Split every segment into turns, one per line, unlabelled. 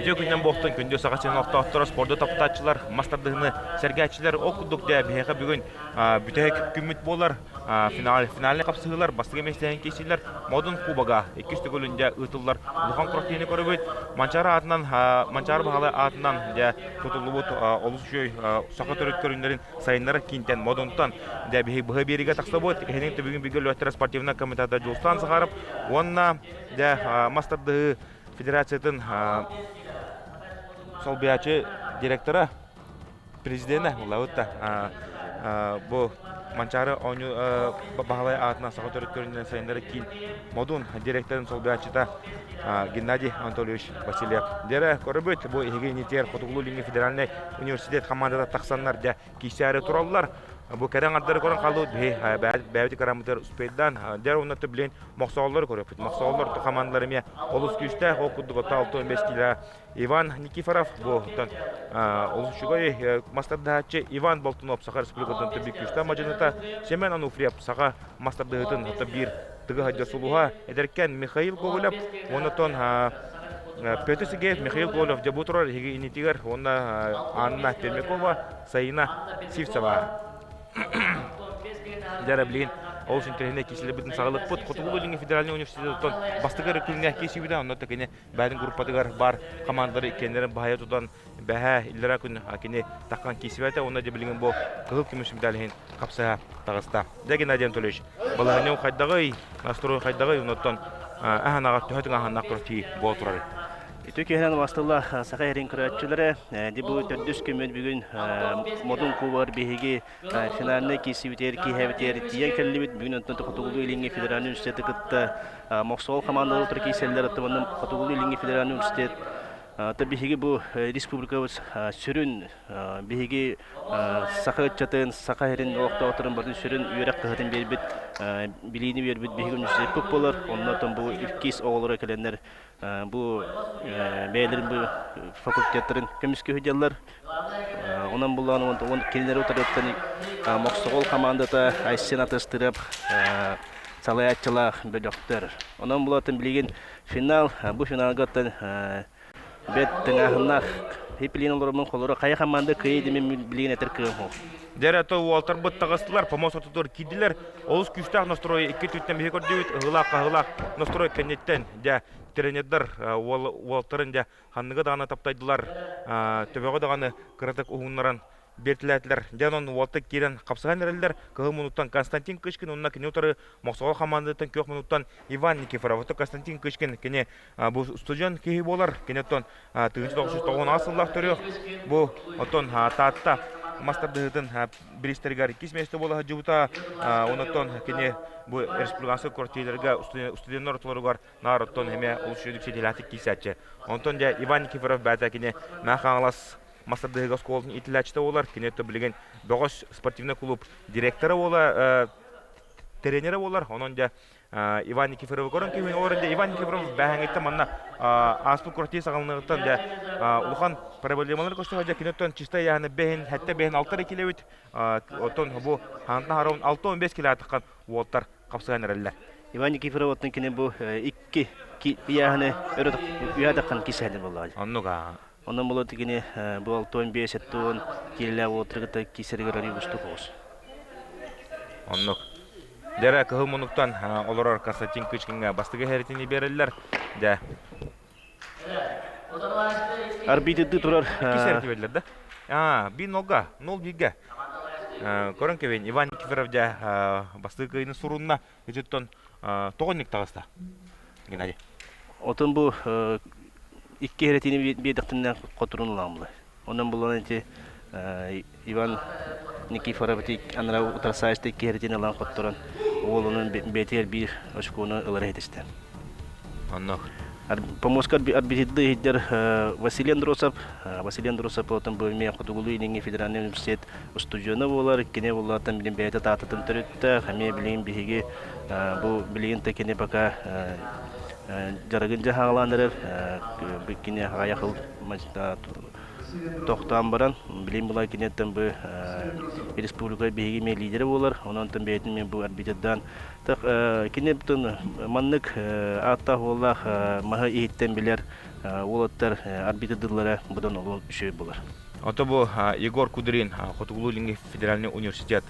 Үтүө күнүнэн буолтун күндү Саха сирин олохтоохторо, спорду таптааччылар, мас тардыһыны сэргээччилэр. Ол курдук дьэ биһиэхэ бүгүн бүтэһик күммүт буолар. Финал, финальнай хапсыһыылар бастакы миэстэһин киирсиилэр Модун Кубога иккис төгүлүн дьэ ыытыллар улахан күрэхтэһиини көрөбүт. Манчаары аатынан, Манчаары Баһылай аатынан дьэ тутуллубут олус үчүгэй саха төрүт көрүҥнэрин сайыннарар киинтэн Модунтан дьэ биһиги быһа биэриигэ тахсабыт. Эһиниҥ түбүгүн бииргэ үлэлэттэрэ спортивнай комитета Дьулустаан Захаров уонна дьэ мас тардыһыы федерациятын солбуйааччы директора, президенэ буллабыт да бу Манчаары оонньуу Баһылай аатынан саха төрүт көрүҥүнэн сайыннарар киин Модун директорын солбуйааччыта Геннадий Анатольевич Васильев. Дьэрэ көрөбүт, бу эһиги инитигэр Хотугулуу-Илиҥҥи федеральнай университет хамаандата тахсаннар дьэ киирсээри тураллар. Бу кэрэ аҥардары көрөн хаалбыт биһи бэйэбит кыраммытыгар успейдаан дьэр уонна билин мохсоҕоллору көрөппүт. Мохсоҕоллор хамаандалар эмиэ олус күүстээх, ол курдук 65 кило Иван Никифоров бу оттон олус үчүгэй мастардаһааччы Иван Болтунов Саха Республикатын түбүк күүстээх мадьыныта Семен Ануфриев саха мастардыһытын биир тыгы хайдыр сулуһа эдэркэн Михаил Гоголев уонна Петр Сергеев, Михаил Гоголев дьэ бу турар эһиги иннитигэр уонна Анна Пермякова, Саина Сивцева. Дьэ билигин олус интэриэһинэй киирсиилэрбитин саҕалыппыт. Хотугулуу-Илиҥҥи федеральнай университеттан бастакы эрэ күҥҥэ киирсибитэ. Онно кини бэйэтин группатыгар баар командалары иккиэннэрин баһыйа тутан бэһээ иллэрээ күн кини таххан киирсибэтэ уонна дьэ билигин бу кыһыл көмүс медаль иһин хапсыһа таҕыста. Дьэ Геннадий Анатольевич, балаһыанньа хайдаҕый, настрой хайдаҕый, оннуттан аһанаҕа төһө тыҥааһыннаах күрэхтии буола турарый?
Үтүө киһинэн убастыллах Саха сирин көрөөччүлэрэ, ди бу төрдүс күммүт бүгүн Модун кубогар биһиги финальнай киирсибитигэр киэһэбитигэр тиийэн кэллибит. Бүгүн онтон Хотугулуу-Илиҥҥи федеральнай университеты кытта Мохсоҕол хамаандалар утары киирсэллэр. Оттон Хотугулуу-Илиҥҥи федеральнай университет биһиги бу республикабыт сүрүн биһиги саха ыччатын, саха сирин олохтоохторун барын сүрүн үөрэх кыһатын биэрбит, билиини биэрбит биһиги университеппит буолар. Онно бу иккис оҕолоро кэлэннэр бу бэйэлэрин бу факультеттарын көмүскүү сылдьаллар. Онон буллаан он кинилэри утарыттан Мохсоҕол хамаандата Айсен Атыстыров салайааччылаах бөлөхтөр. Онон булатын билигин финал, бу финалга оттон бэт тыҥааһыннаах хипилин олоромун холоро хайа хамаанда кыайы димин билигин этэр кыам суох.
Дьэ то уолтарбыт таҕыстылар, помос отутугар киирдилэр. Олус күүстээх настрой икки өттүттэн биһи көрдүбүт. Ыһыылаах-хаһыылаах настрой кэнниттэн дьэ тренердэр уолтарын дьэ ханныгы даҕаны таптайдылар, төбөҕө даҕаны кыратык уһуннаран биэртилээтилэр. Дьэ онон уолтар киирэн хапсыһан эрэллэр. Кыһыл мунуттан Константин Кычкин уонна кини утары Мохсоҕол хамаандатыттан күөх мунуттан Иван Никифоров. Оттон Константин Кычкин кини бу студент киһи буолар. Кини оттон 1998 сыллаах төрүөх. Бу оттон Таатта мас тардыһыытын бириистэригэр иккис миэстэ буола сылдьыбыта. Онон кини бу республиканскай квартираларга студеннар ортолоругар наар оттон эмиэ олус үчүгэйдик ситиһиилээхтик киирсээччи. Онтон дьэ Иван Никифоров бэйэтэ кини Мэҥэ Хаҥалас мас тардыһыыга оскуолатын иитиллээччитэ буолар. Кини өттө билигин Бөҕөс спортивнай клуб директора буола, тренерэ буолар. Онон дьэ Иван Никифоровы көрөн киһи олорон дьэ Иван Никифоров бээһэҥиттэн манна ааспыт квартира саҕаланыаҕыттан дьэ улахан проблемалар көрсө дьэ киниттэн чистай яһаны бэһин хэттэ бэһин алтар килэбит оттон бу хаантан хараун 6-15 килэ уолтар хапсыһан эрэллэр.
Иван Никифоров оттон кини бу икки ыйааһыны өрө үһэ кисэһэн буоллаҕа.
Оннук аа.
Онон була кини бу 65 сеттуон киилэлээх уолаттары кытта киирсэригэр арыый уустук оҕус.
Оннук. Дьэрэ кыһыл муннуктан олорор Константин Кычкиҥҥа бастакы иһэритини биэрэллэр. Дьэ.
Арбитрды турар.
Иккис эрити берилер да? А, би нолга, нол бииргэ. Көрөн кэбин, Иван Никифоров дьэ бастакы кыайыны сурунна. Ититтон тоҕо таҕыста? Геннадий.
Отон бу икки иһэритини биэдэхтиннэн хотурун ылаамылар. Онон булан ити Иван Никифоров ити анараа утарсааччы икки иһэритини ылан хотторон уол онон бэйэтигэр биир очкону ылар иһитистэ.
Оннук.
Помоска арбитрды иһиддэр Василий Андросов. Василий Андросов отон бу эмиэ Хотугулуу-Илиҥҥи федеральнай университет устудьуона буолар. Кини буллааттан билин бэйэтэ таататын төрүттээх. Эмиэ билигин биһиги бу билигин да кини пока дьарыгын дьаһаҕалаан эрэр. Кини аҕыйах ыл тохтоон баран, билин була киниттэн бу республика биһиги эмиэ лидерэ буолар. Онон бэйэтин мен бу арбитрдаан кини маннык ааттаах уоллаах маһы иһиттэн билэр. Уолаттар арбитрдыыллара быдан олуон үчүгэй буолар.
Ото бу Егор Кудрин Хотугулуу-Илиҥҥи федеральный университет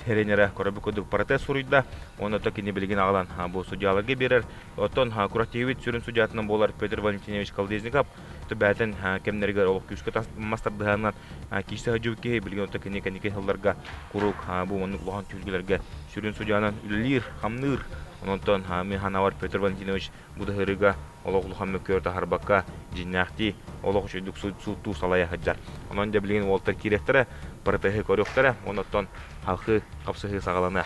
тренерэ көрөбү курдук протест суруйда. Онно кини билигин аҕалан бу судьяларга биэрэр. Оттон курактивит сүрүн судьятынан буолар Петр Валентинович Колодезников бээтин кэмнэригэр олох күүскэ мас тардыһанан киирсэ сылдьыбыт киһи билигин ото кини кэнники сылларга куруук бу маннык улахан түһүлгэлэргэ сүрүн судьянан үлэлиир, хамныыр. Онтон мин санаабар Петр Валентинович Бу да сырыыга олох улахан мөккүөр таһаарбакка, дьиҥнээхтии олох үчүгэйдик сууттуу салайа сылдьар. Онон дьэ билигин уолаттар киириэхтэрэ, протеһы көрүөхтэрэ, онон халхыы хапсыһыы саҕаланыа.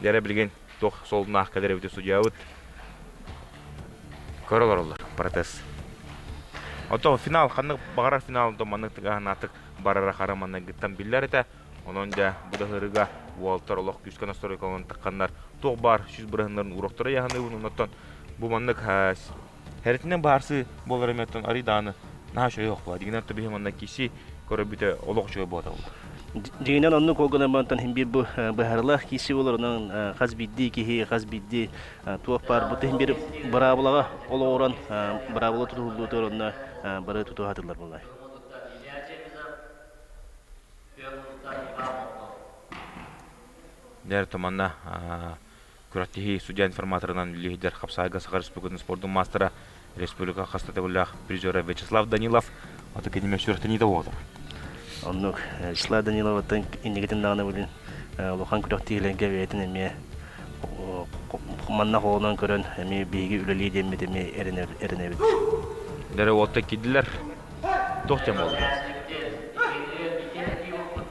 Дьэ эрэ билигин туох суолунаах кэлэр эбитий судьуйабыт. Көрө олороллор протез. Оттон финал ханнык баҕарар финал маннык тыгаһынаатык барара хара манныгыттан биллэр этэ. Онон дьэ бу да сырыыга уолаттар олох күүскэ настройкаланан тахханнар туох баар 100 бырыһыаннарын уруоктара яһаныыбын оннуттан бу маннык хэрэтинэн баарсыы буолар эмиэттэн арый даҕаны наһаа үчүгэй охпула дигинэн биһи манна киси көрөбүтэ олох үчүгэй буолата
Дьиҥинэн оннук ол гынан баран хин биир бу быһаарылаах киси болар онон хас биирдии киһи хас биирдии туох баар бу хин биир быраабылаҕа олоҕуран быраабыла тутуһуллуутугар онно бары тутуһатыллар буолай.
Дэр туманна күрэхтэһии судья информаторынан үлэлиир Хапсаайга Саха Республикатын спордун маастара, республика хас да төгүллээх призера Вячеслав Данилов аты киниме сүрэхтэниитэ буолар.
Оннук Вячеслав Даниловыттан инникитин даҕаны билин улахан күрэхтэһиилэргэ бэйэтин эмиэ манна холонон көрөн эмиэ биһиги үлэлии диэммит эмиэ эрэнэбит.
Дэрэ уолта киирдилэр. Туох диэн буолла?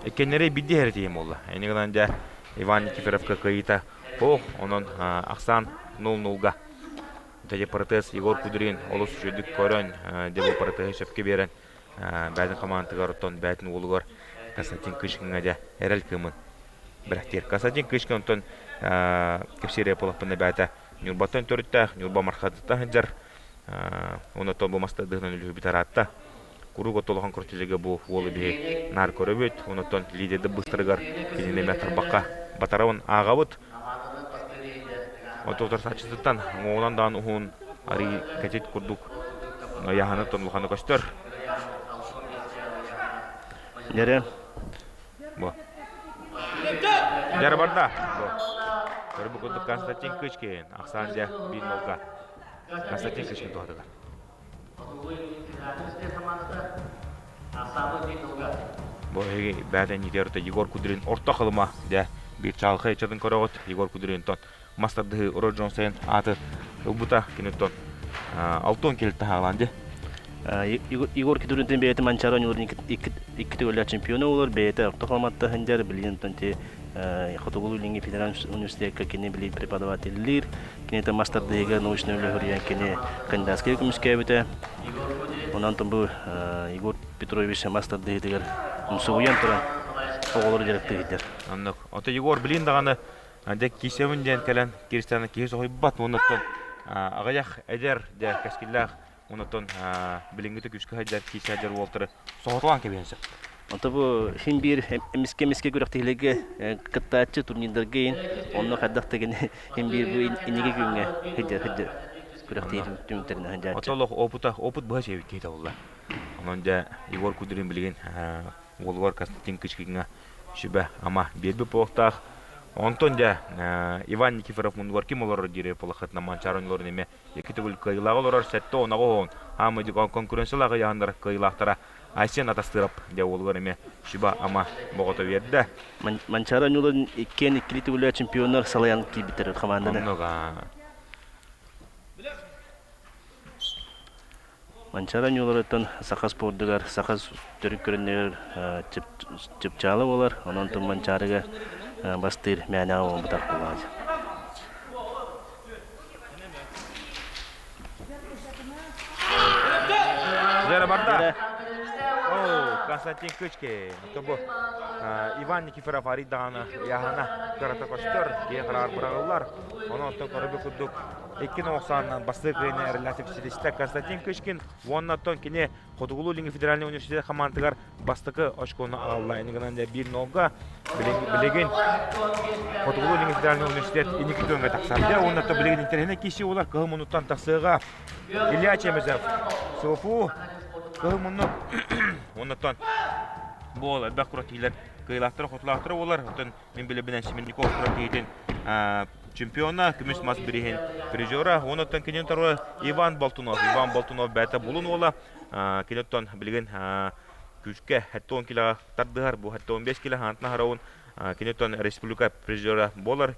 Иккиэннэри биирдии эрэ буолла. Эни гынан дьэ Иван Никифоровка кыайыыта ох, онон ахсаан 0-0-га. Дьэ протез Егор Кудрин олус үчүгэйдик көрөн, дьэ бу протеһы сөпкө биэрэн, бэйэтин хамаандатыгар оттон бэйэтин уолугар Константин Кычкиҥҥа дьэ эрэл кыымын бэлэхтиир. Константин Кычкин онтон кэпсиирэ буоллахпына бэйэтэ Ньурбаттан төрүттээх, Ньурба Мархатыттан сылдьар. Онон бу мастардыһынан үлүһүйбүт араатта. Куруук оттолохон көрчүлэгэ бу уолу биһи наар көрөбүт. Онон лидердэр быстарыгар кинини эмэ тарбахха батарабын ааҕабыт. Отутар сааччытыттан уҥуоҕунан даҕаны уһун арыы кэтит курдук ыйааһыныттан улахана көстөр.
Дьэрэ.
Бу. Дьэрэ барда. Бу. Көрбүт курдук Константин Кычкин ахсаан дьэ биир нолга Константин Кычкин туһатыгар. Бу эһиги бээтэ ньитерта Егор Кудрин орто халыма дьэ биир чаҕылхай ыччатын көрөҕүт Егор Кудринтон мас тардыһыы Рой Джонсен ааты ылбыта киниттэн алтон кил таһаалаан дьэ
Егор Кудринтэн бэйэтэ Манчаары оонньууларын икки төгүллээх чемпиона буолар бэйэтэ орто халыматта сылдьар билигин те Хотугулуу-Илиҥҥи федеральный университекка кини билигин преподавателлиир Кинитэ мас тардыһыыга научнай үлэ суруйан кини кандидатскай көмүскээбитэ. Онон бу Егор Петрович мас тардыһыытыгар умсугуйан туран оҕолору дьарыктыыр.
Оннук. Ото Егор билин даҕаны дьэ киисэбин диэн кэлэн киристианы киһи соһуйбат уоннаттан аҕыйах эдэр дьэ кэскиллээх оннуттан билиҥҥи күүскэ сылдьар киисэ сылдьар уолтары соһуталаан кэбиһэн сөп.
Онто бу син биир эмискэ эмискэ күрэхтэһиилэргэ кыттааччы турнирдарга иин онно хайдах да кини син биир бу инники күҥҥэ сылдьар сылдьар күрэхтэһии түмүктэринэн сылдьааччы.
Ото олох опыта опыт быһа сиэбит киһи табылла. Онон дьэ Егор Кудрин билигин уолугар Константин Кычкиҥҥа сүбэ ама биэрбит буолуохтаах. Онтон дьэ Иван Никифоров муннугар ким олорор диир полохатына Манчаары оонньууларын эмиэ Икки төгүл кыайыылааҕы олорор 79 хаамыы конкуренциялаах ыйааһыннар кыайыылаахтара Айсен Атастыров дьэ уолугар эмиэ сүбэ-ама боҕото биэрдэ.
Манчаары оонньууларын иккиэн иккилии төгүллээх чемпионнар салайан киирбиттэр хамаанданы.
Оннук
Манчаары оонньууларыттан саха спордугар, саха төрүт көрүҥнэригэр чыпчаала буолар. Онон Манчаарыга бастыыр мээнэҕэ буолбутах буолаҕа.
Жара барда. О, Константин Кычкин. Тобу Иван Никифоров арый даҕаны яһана кырата көстөр, киһи хараар быраҕыллар. Ону оттон көрөбү курдук. Икки ноҕсаанынан бастык кыайыны эрэллээхтик ситистэ Константин Кычкин уонна оттон кини Хотугулуу-Илиҥҥи федеральнай университет хамаандатыгар бастакы очкону аҕалла. Иннигинэн 1-0-га билигин Хотугулуу-Илиҥҥи федеральнай университет инники күөҥҥэ тахсар. Дьэ уонна билигин интэриэһинэй киирсии буолар кыһыл муннуктан тахсыаҕа Илья Чемезов, СВФУ кыһыл муннук уоннаттан буол элбэх күрэхтэһиилэр кыайыылаахтара хотулаахтара буолар. Оттон мин билэрбинэн Семенников күрэхтэһиитин чемпиона, көмүс мас бирииһин призера. Онуттан кинини утары Иван Болтунов. Иван Болтунов бэйэтэ булун уола. Кини оттон билигин күүскэ 70 килоҕа тардыһар. Бу 75 кило хаантына хараун кини оттон республика призера буолар.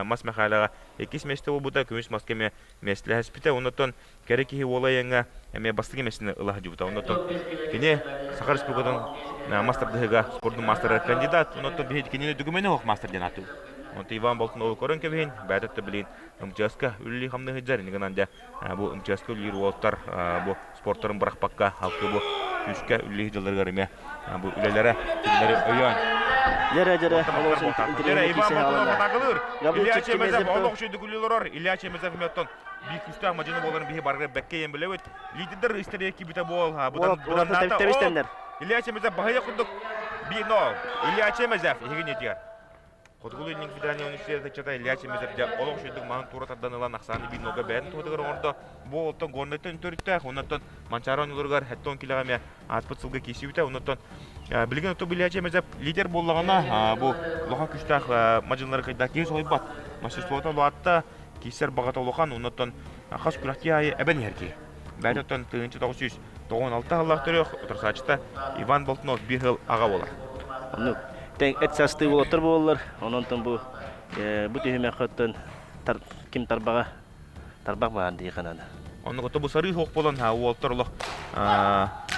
Мас Михайлаҕа иккис миэстэ буолбута. Көмүс маска эмиэ миэстэлэһиспитэ. Онуттан кэрэ киһи уола айаҥҥа эмиэ бастакы миэстэни ыла сылдьыбыта. Онуттан кини Саха Республикатын мас тардыһыыга спордун маастара кандидат. Онуттан биһиги кинини дүгүмэни оһох маастар диэн ааттыыбыт. Онтон Иван Болтунову көрөн кэбиһин, бэйэтэ билигин МЧС-ка үлэлии хамныы сылдьар. Иннигинэн гынан дьэ бу МЧС-ка үлэлиир уолаттар бу спортарын бырахпакка халкы бу күүскэ үлэлии сылдьалларыгар эмиэ бу үлэлэрэ кинилэри өйөөн
Дьэрэ дьэрэ
Дьэрэ Иван Болтунов атаакалыыр. Илья Чемезов олох үчүгэй үлэлии олорор. Илья Чемезов эмиэ оттон биир күүстээх мадьыны буоларын биһи барыга бэккэ ийэн билэбит. Лидердэр истэригэр киирбитэ буол. Быдан
Тэбистэннэр.
Илья Чемезов баһыйа курдук 1-0. Илья Чемезов иһигин этигэр. Хотугулуу Илин федеральнай университет ыччата Илья Чемезов дьэ олох үчүгдүк маһын тура тардан ылан ахсааны 1-0-га бэйэтин туһатыгар оҥордо. Бу оттон Горнайтан төрүттээх, оннуттан Манчаары оонньууларыгар 70 килэҕэ эмиэ ааспыт сылга киирсибитэ. Оннуттан билигин оттон Илья Чемезов лидер буоллаҕына, бу улахан күүстээх мадьынылары кыайда киһи соһуйбат. Мастерствота улаатта, киирсэр баҕата улахан, оннуттан хас күрэхтии аайы эбэн иһэр киһи. Бэйэтэ оттон 1996 сыллаах төрүөх утарсааччыта Иван Болтунов биир сыл аҕа буолар.
Оннук тэҥ эт састыы уолаттар буолаллар. Онон бу бу түһүмэххэ оттон ким тарбаҕа тарбах баар дии ханана.
Оннук ото бу сарыы суох буолан уолтар олох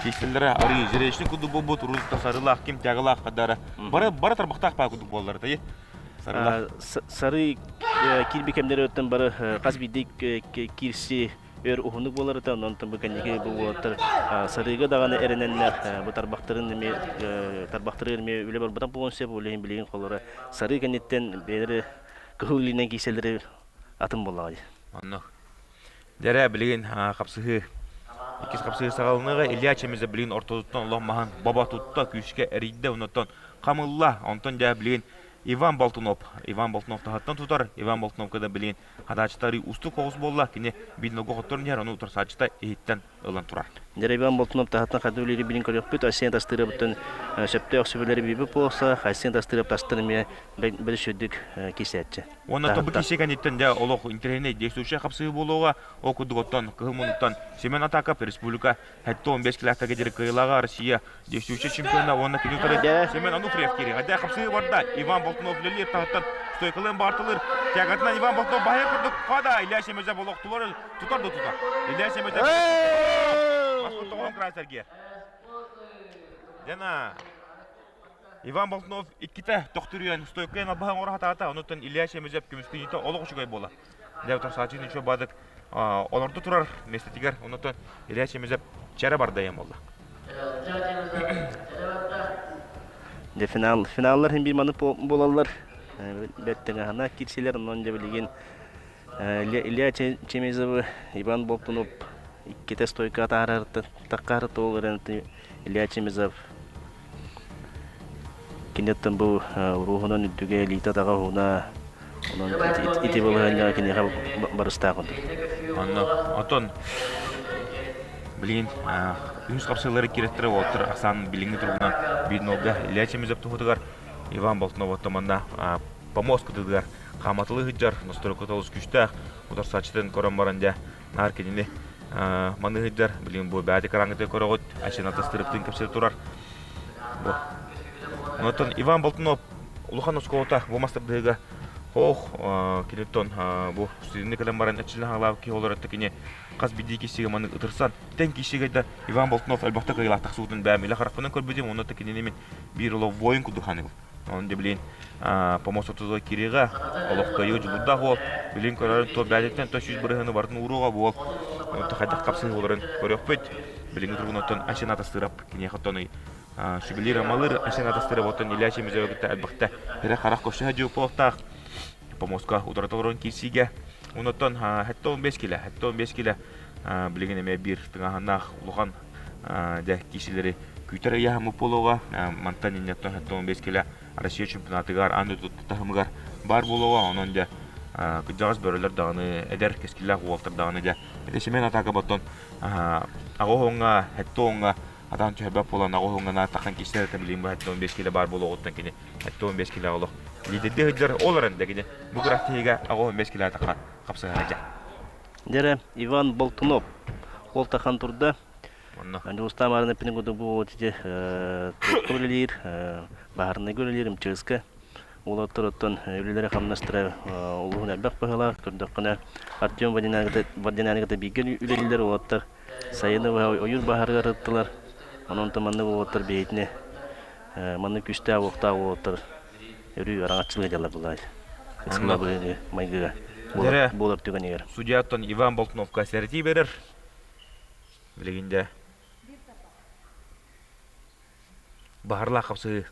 киирсэллэрэ арыы зрелищный курдук буолбут урут сарыылаах ким тягалаах хадара бары бары тарбахтаах баа курдук буоллар тайы
Сарыы киирби кэмнэри өттөн бары хас биирдии киирси өр уһунук буоларыта, онон бу кэнники бу уолаттар сарыыга даҕаны эрэнэннэр бу тарбахтарын эмиэ тарбахтарыгар эмиэ үлэ барбатах буолуон сөп, ол иһин билигин холоро сарыы кэнниттэн бэйэлэрэ кыһыл илиинэн киирсэллэри атын буоллаҕа дии.
Оннук. Дьэрэ билигин хапсыһыы иккис хапсыһыы саҕаланыаҕа Илья Чемезов билигин ортотуттан олох маһын баба тутта, күүскэ эрийдэ, оннуттан хамылла. Онтон дьэ билигин Иван Болтунов. Иван Болтунов таһыттан тутар. Иван Болтуновка да билигин хадааччыта уустук оҕус буолла. Кини биир ногу хотторун иһэр, ону утарсааччыта иһиттэн ылан турар.
Дьэ, Иван Болтунов таһыттан хата үлэлиир билин көрүөхпүт. Арсен Тастыырабыттан сөптөөх сүбэлэри биэрбит буолса, Арсен Тастыырап тастан эмиэ бэл сүрдүк киирсээччи.
Уонна тобу киирсии кэнниттэн дьэ олох интэриэһинэй действующай хапсыһыы буолуоҕа. Ол курдук оттон кыһыл муннуктан Семен Атаков республика 75 километрга диэри кыайыылааҕа Россия действующай чемпиона уонна кини утары Семен Ануфриев киириэҕэ. Дьэ хапсыһыы барда. Иван Болтунов үлэлиир таһыттан стойкалыан баартылыыр. Тягатынан Иван Болтунов баһыйар курдук хада Илья Семезов олох тулар тутар да тутар. Илья Семезов Маспыт тоҕоһун край сэргиэр. Дена Иван Болтунов иккитэ төхтүрүйэн стойкайын албаһын оҥоро сатаата. Онуттан Илья Чемезев көмүскэниитэ олох үчүгэй буола. Дьэ утарсааччы ничего бадык олорду турар миэстэтигэр. Онуттан Илья Чемезев чэрэ бардайан буолла.
Дьэ финал финаллар хин биир маннык буолаллар. Бэрт киирсилэр онон дьэ билигин Илья Чемезовы Иван Болтунов иккитэ стойка атаарар таккаары туол Илья Чемезов Киниттэн бу уруһунан үрдүгэ илиитэ атаҕа уһуна, онон ити балаһыанньаҕа киниэхэ барыстаах курдук.
Онно отон билигин үһүс хапсыылары киирэттэрэ уолаттар ахсаан билиҥҥи туругунан биир нолга Илья Чемезов туһутугар Иван Болтунов оттоманна помост кытыытыгар хааматылыы сылдьар настройката олус күүстээх утарсааччытын көрөн баран дьэ наар кинини маныы сылдьар билигин бу бэйэтэ экраҥҥытыгар көрөҕүт Айсен Тастырыптыын кэпсэтэ турар бу Онтон Иван Болтунов улахан оскуолата бу мас тардыһыыга хоох киниттэн бу студенты кэлэн баран эрчиллэн хаалаабыт киһи олорор кини хас биирдии киһигэ маннык ытырсан тэн киһигэ да Иван Болтунов элбэхтэ кыайыылаах тахсыбытын бэйэм илэ харахпынан көрбүтүм онно кинини мин биир олох воин курдук саныыбын Онон дьэ билигин помост ортотугар киириэҕэ, олох кыайыы дьулуурдаах уол. Билигин көрөрүн то бэйэтиттэн то 100 бырыһыаны барытын ууруоҕа буол. Онто хайдах хапсыһыы буоларын көрүөхпүт. Билиҥҥи туругун оттон Айсен Атастырап киниэхэ оттон сүбэлиир амалыыр Айсен Атастырап оттон Илья Чемезовы кытта элбэхтэ эрэ харах көрсүһэ дьиэ буолуохтаах. Помостка утарыта олорон киирсиигэ. Онуттан 75 килэ, 75 килэ билигин эмиэ биир тыҥааһыннаах улахан дьэ киисилэри күүтэр ыйааһыммыт буолуоҕа. Мантан инньэттэн 75 килэ Россия чемпионатыгар аан дойду таһымыгар баар буолуоҕа. Онон дьэ кырдьаҕас бөрөлөр даҕаны, эдэр кэскиллээх уолаттар даҕаны дьэ ити Семен Атака оттон аҕа сэттэ уоҥҥа атаан түһэрбэт буолан аҕа уоҥҥа нааттахан киирсэр этэ билигин бу 75 килэ баар буолуоҕуттан кини 75 килэ олох лидердии сылдьар ол эрэн да кини бу күрэхтэһиигэ 85 килэ атахха хапсыһара дьэ.
Дьэрэ Иван Болтунов ол тахан турда.
Онно.
Дьулустаан Маарына эппитин курдук бу ити туохха үлэлиир, баһаарынайга үлэлиир МЧС-ка уолаттар оттон үлэлэрэ хамнастара улуһун элбэх быһыылаах. Көрдөххүнэ Артем Вардинаныгыта бииргэ үлэлииллэр уолаттар сайыны ойуур баһаарыгар ыттылар. Онон маннык уолаттар бэйэтини маннык күүстээх уохтаах уолаттар өрүү араҥаччылыы дьаллар былаай. Ыксала быһыыны майгыга буолар түгэнигэр.
Судьяттан Иван Болтуновка сэрэтии берер. Билигин дьэ баһарлаах хапсыһыы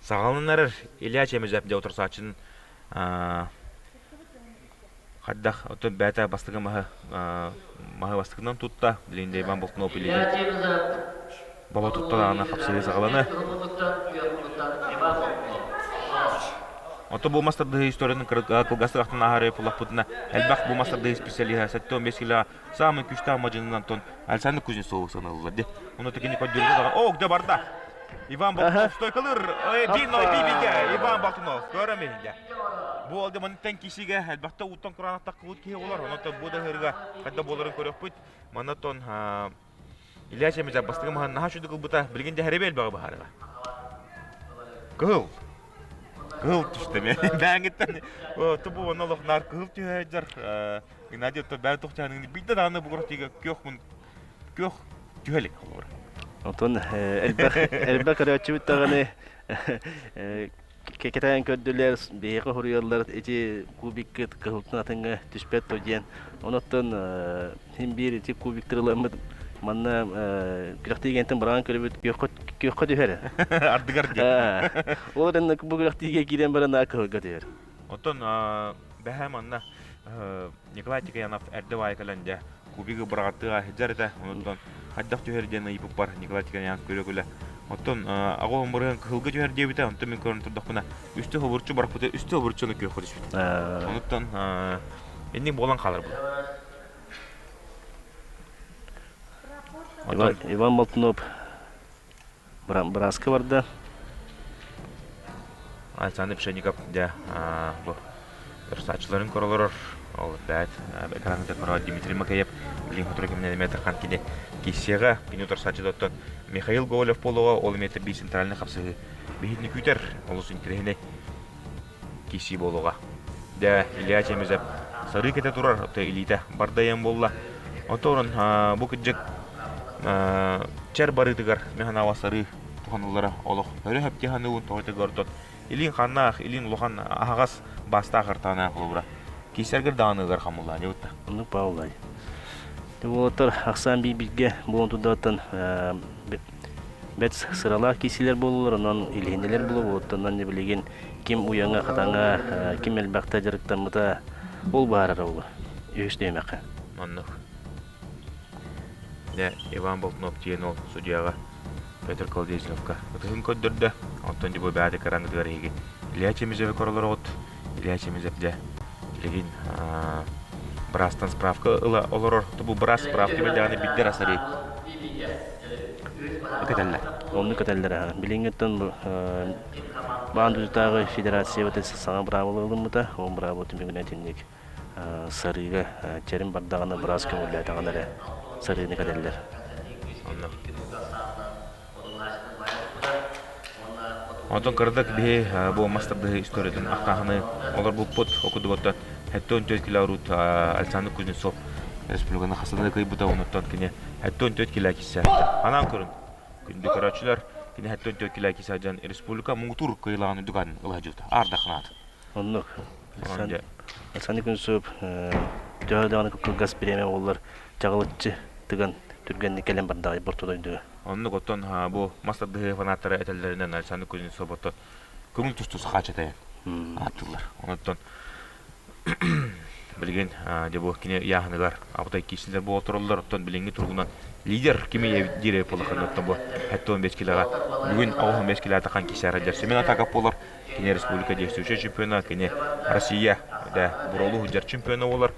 саҕаланан эрэр. Илья Чемезов дьэ утарсааччын хайдах оттон бэйэтэ бастакы маһы маһы бастакынан тутта. Билигин дьэ Иван Болтунов илиитин баба тутта даҕаны хапсыһыы саҕалана. Ото бу мастардыһыы историятын кылгастык ахтан ааһары буллахпытына элбэх бу мастардыһыы специалиһа 75 кило Саамай күүстээх мадьынын Антон Александр Кузнецову саналлар ди. Оны кини көрдөрүгө даҕан. О, где барда? Иван Болтунов стойкалыр. Биир биир Иван Болтунов. Көрөм иһинде. Бу алды манытан кисиге элбэхтэ уттан кураанахтах кыбыт киһи олар. Онон бу да хырга хайда буоларын көрөкпүт. Манатон Илья Чемезов бастыгы маһын наһаа шүдү кылбыта. Билигин де хэребе элбэҕи баһарыга. Кыһыл. Кыһыл түстэ мен. Бэҥиттен тубу онно олох наар кыһыл түһэ Геннадий оттон бэйэ тохтоһон биирдэ даҕаны бу куртига күөх мун күөх түһэ илик холобура.
Отон элбэх элбэх көрөөччүбүт даҕаны кэтээн көрдүлэр, биһиэхэ хоруйаллар ити кубиккыт кыһылтын атыҥҥа түспэт то диэн. Онуттан син биир ити кубиктар ыламмыт манна күрэхтиигэнтэн быраҕан көрөбүт күөххэ күөххэ түһэр.
Ардыгар диэн.
Ол эрэн бу күрэхтиигэ киирэн баран кыһылга түһэр.
Оттон бэһэ манна Николай Тикаянов эрдэ баайы кэлэн дьэ кубигы быраҕаттыга сылдьар этэ. Онуттан хайдах түһэр диэн ыйыппыппар Николай Тикаянов күлэ-күлэ оттон аҕа бырыһын кыһылга түһэр диэбитэ, онтон мин көрөн турдахпына үстэ хобурчу бараппыта, үстэ хобурчуну күөххэ түспүт. Онуттан инник буолан хаалар була.
Иван, Иван Болтунов бырааска барда.
Александр Пшенников дьэ бу ырсааччыларын көрө олорор. Ол бэт экраҥҥа көрө Дмитрий Макеев билигин сотору кэминэн эмиэ тархан кини киссиэҕэ кини утарсааччытыттан Михаил Гоголев буолуоҕа ол эмиэ биир центральный хапсыһыы биһитини күүтэр олус интэриэһинэй киирсии буолуоҕа. Дьэ, Илья Чемезов сарыы кэтэ турар, оттон илиитэ бардайан буолла. Оттон бу кырдьык чэр барыытыгар мин санаабар сарыы туһаныллара олох өрө хөптө саныыбын тоҕо оттон илиин ханнаах, илиин улахан аһаҕас баастаах ыртаана холобура. Киисэргэр даҕаны ыгар хамыллаа дьабытта.
Оннук Павлай. Уолаттар ахсаан биир-бииргэ буолан турдааттан бэт сыралаах киисилэр буоллулар, онон илиһиннилэр буолуо, оттон билигин ким уйаҥа, хатаҥа, ким элбэхтэ дьарыктаммыта ол баарара ол үһүс нүөмэххэ.
Оннук. Дьэ, Иван Болтунов диэн ол судьяҕа Петр Колодезниковка ытыһын көрдөрдө. Онтон дьэ бу бэйэтэ кыраҥытыгар эһиги Илья Чемизеви көрөлөрөҕүт. Илья Чемизев дьэ билигин быраастан справка ыла олорор. Бу быраас справка билдэҕинэ биирдэ асарыы кэтэллэр.
Оннук кэтэллэр аха. Билиҥҥиттэн Баан дойдутааҕы федерация саҥа быраабыла ылыммыта. Ол быраабыла түмүгүнэн итинник сарыыга чэрим бардаҕына быраас көҥүллээтэҕинэ эрэ сарыыны кэтэллэр.
Онно. Онтон кырдык биһи бу мас тардыһыы историятын ахтааһыны олорбуппут. Окудугуттан 74 кило урут Александр Кузнецов республиканы хасыны кыйбыта онуттан кини 74 кило кисе. Анаан көрүн. Күндү көрөөччүлэр, кини 74 кило кисе дьон республика муҥутуур кыйылаҕын үрдүк ылаһдьыта. Ардахнаат.
Оннук. Александр Кузнецов төһө даҕаны кылгас бириэмэ буоллар чаҕылыччы тыган түргэнник кэлэн бардаҕай борто дойдуга.
Оннук оттон бу мас тардыһыы фанаттара этэллэринэн Александр Кузнецов оттон көҥүл тустуу сахааччытайан ааттыыллар. Онуттан Билигин дьэ бу кини ыйааһыныгар абытай киирсилэр буола тураллар. Оттон билиҥҥи туругунан лидер кими диир буоллаххына, оттон бу 75 килоҕа бүгүн 95 килоҕа тахан киирсээр дьэр Семен Атаков буолар. Кини республика действующай чемпиона, кини Россия да буролу сылдьар чемпиона буолар.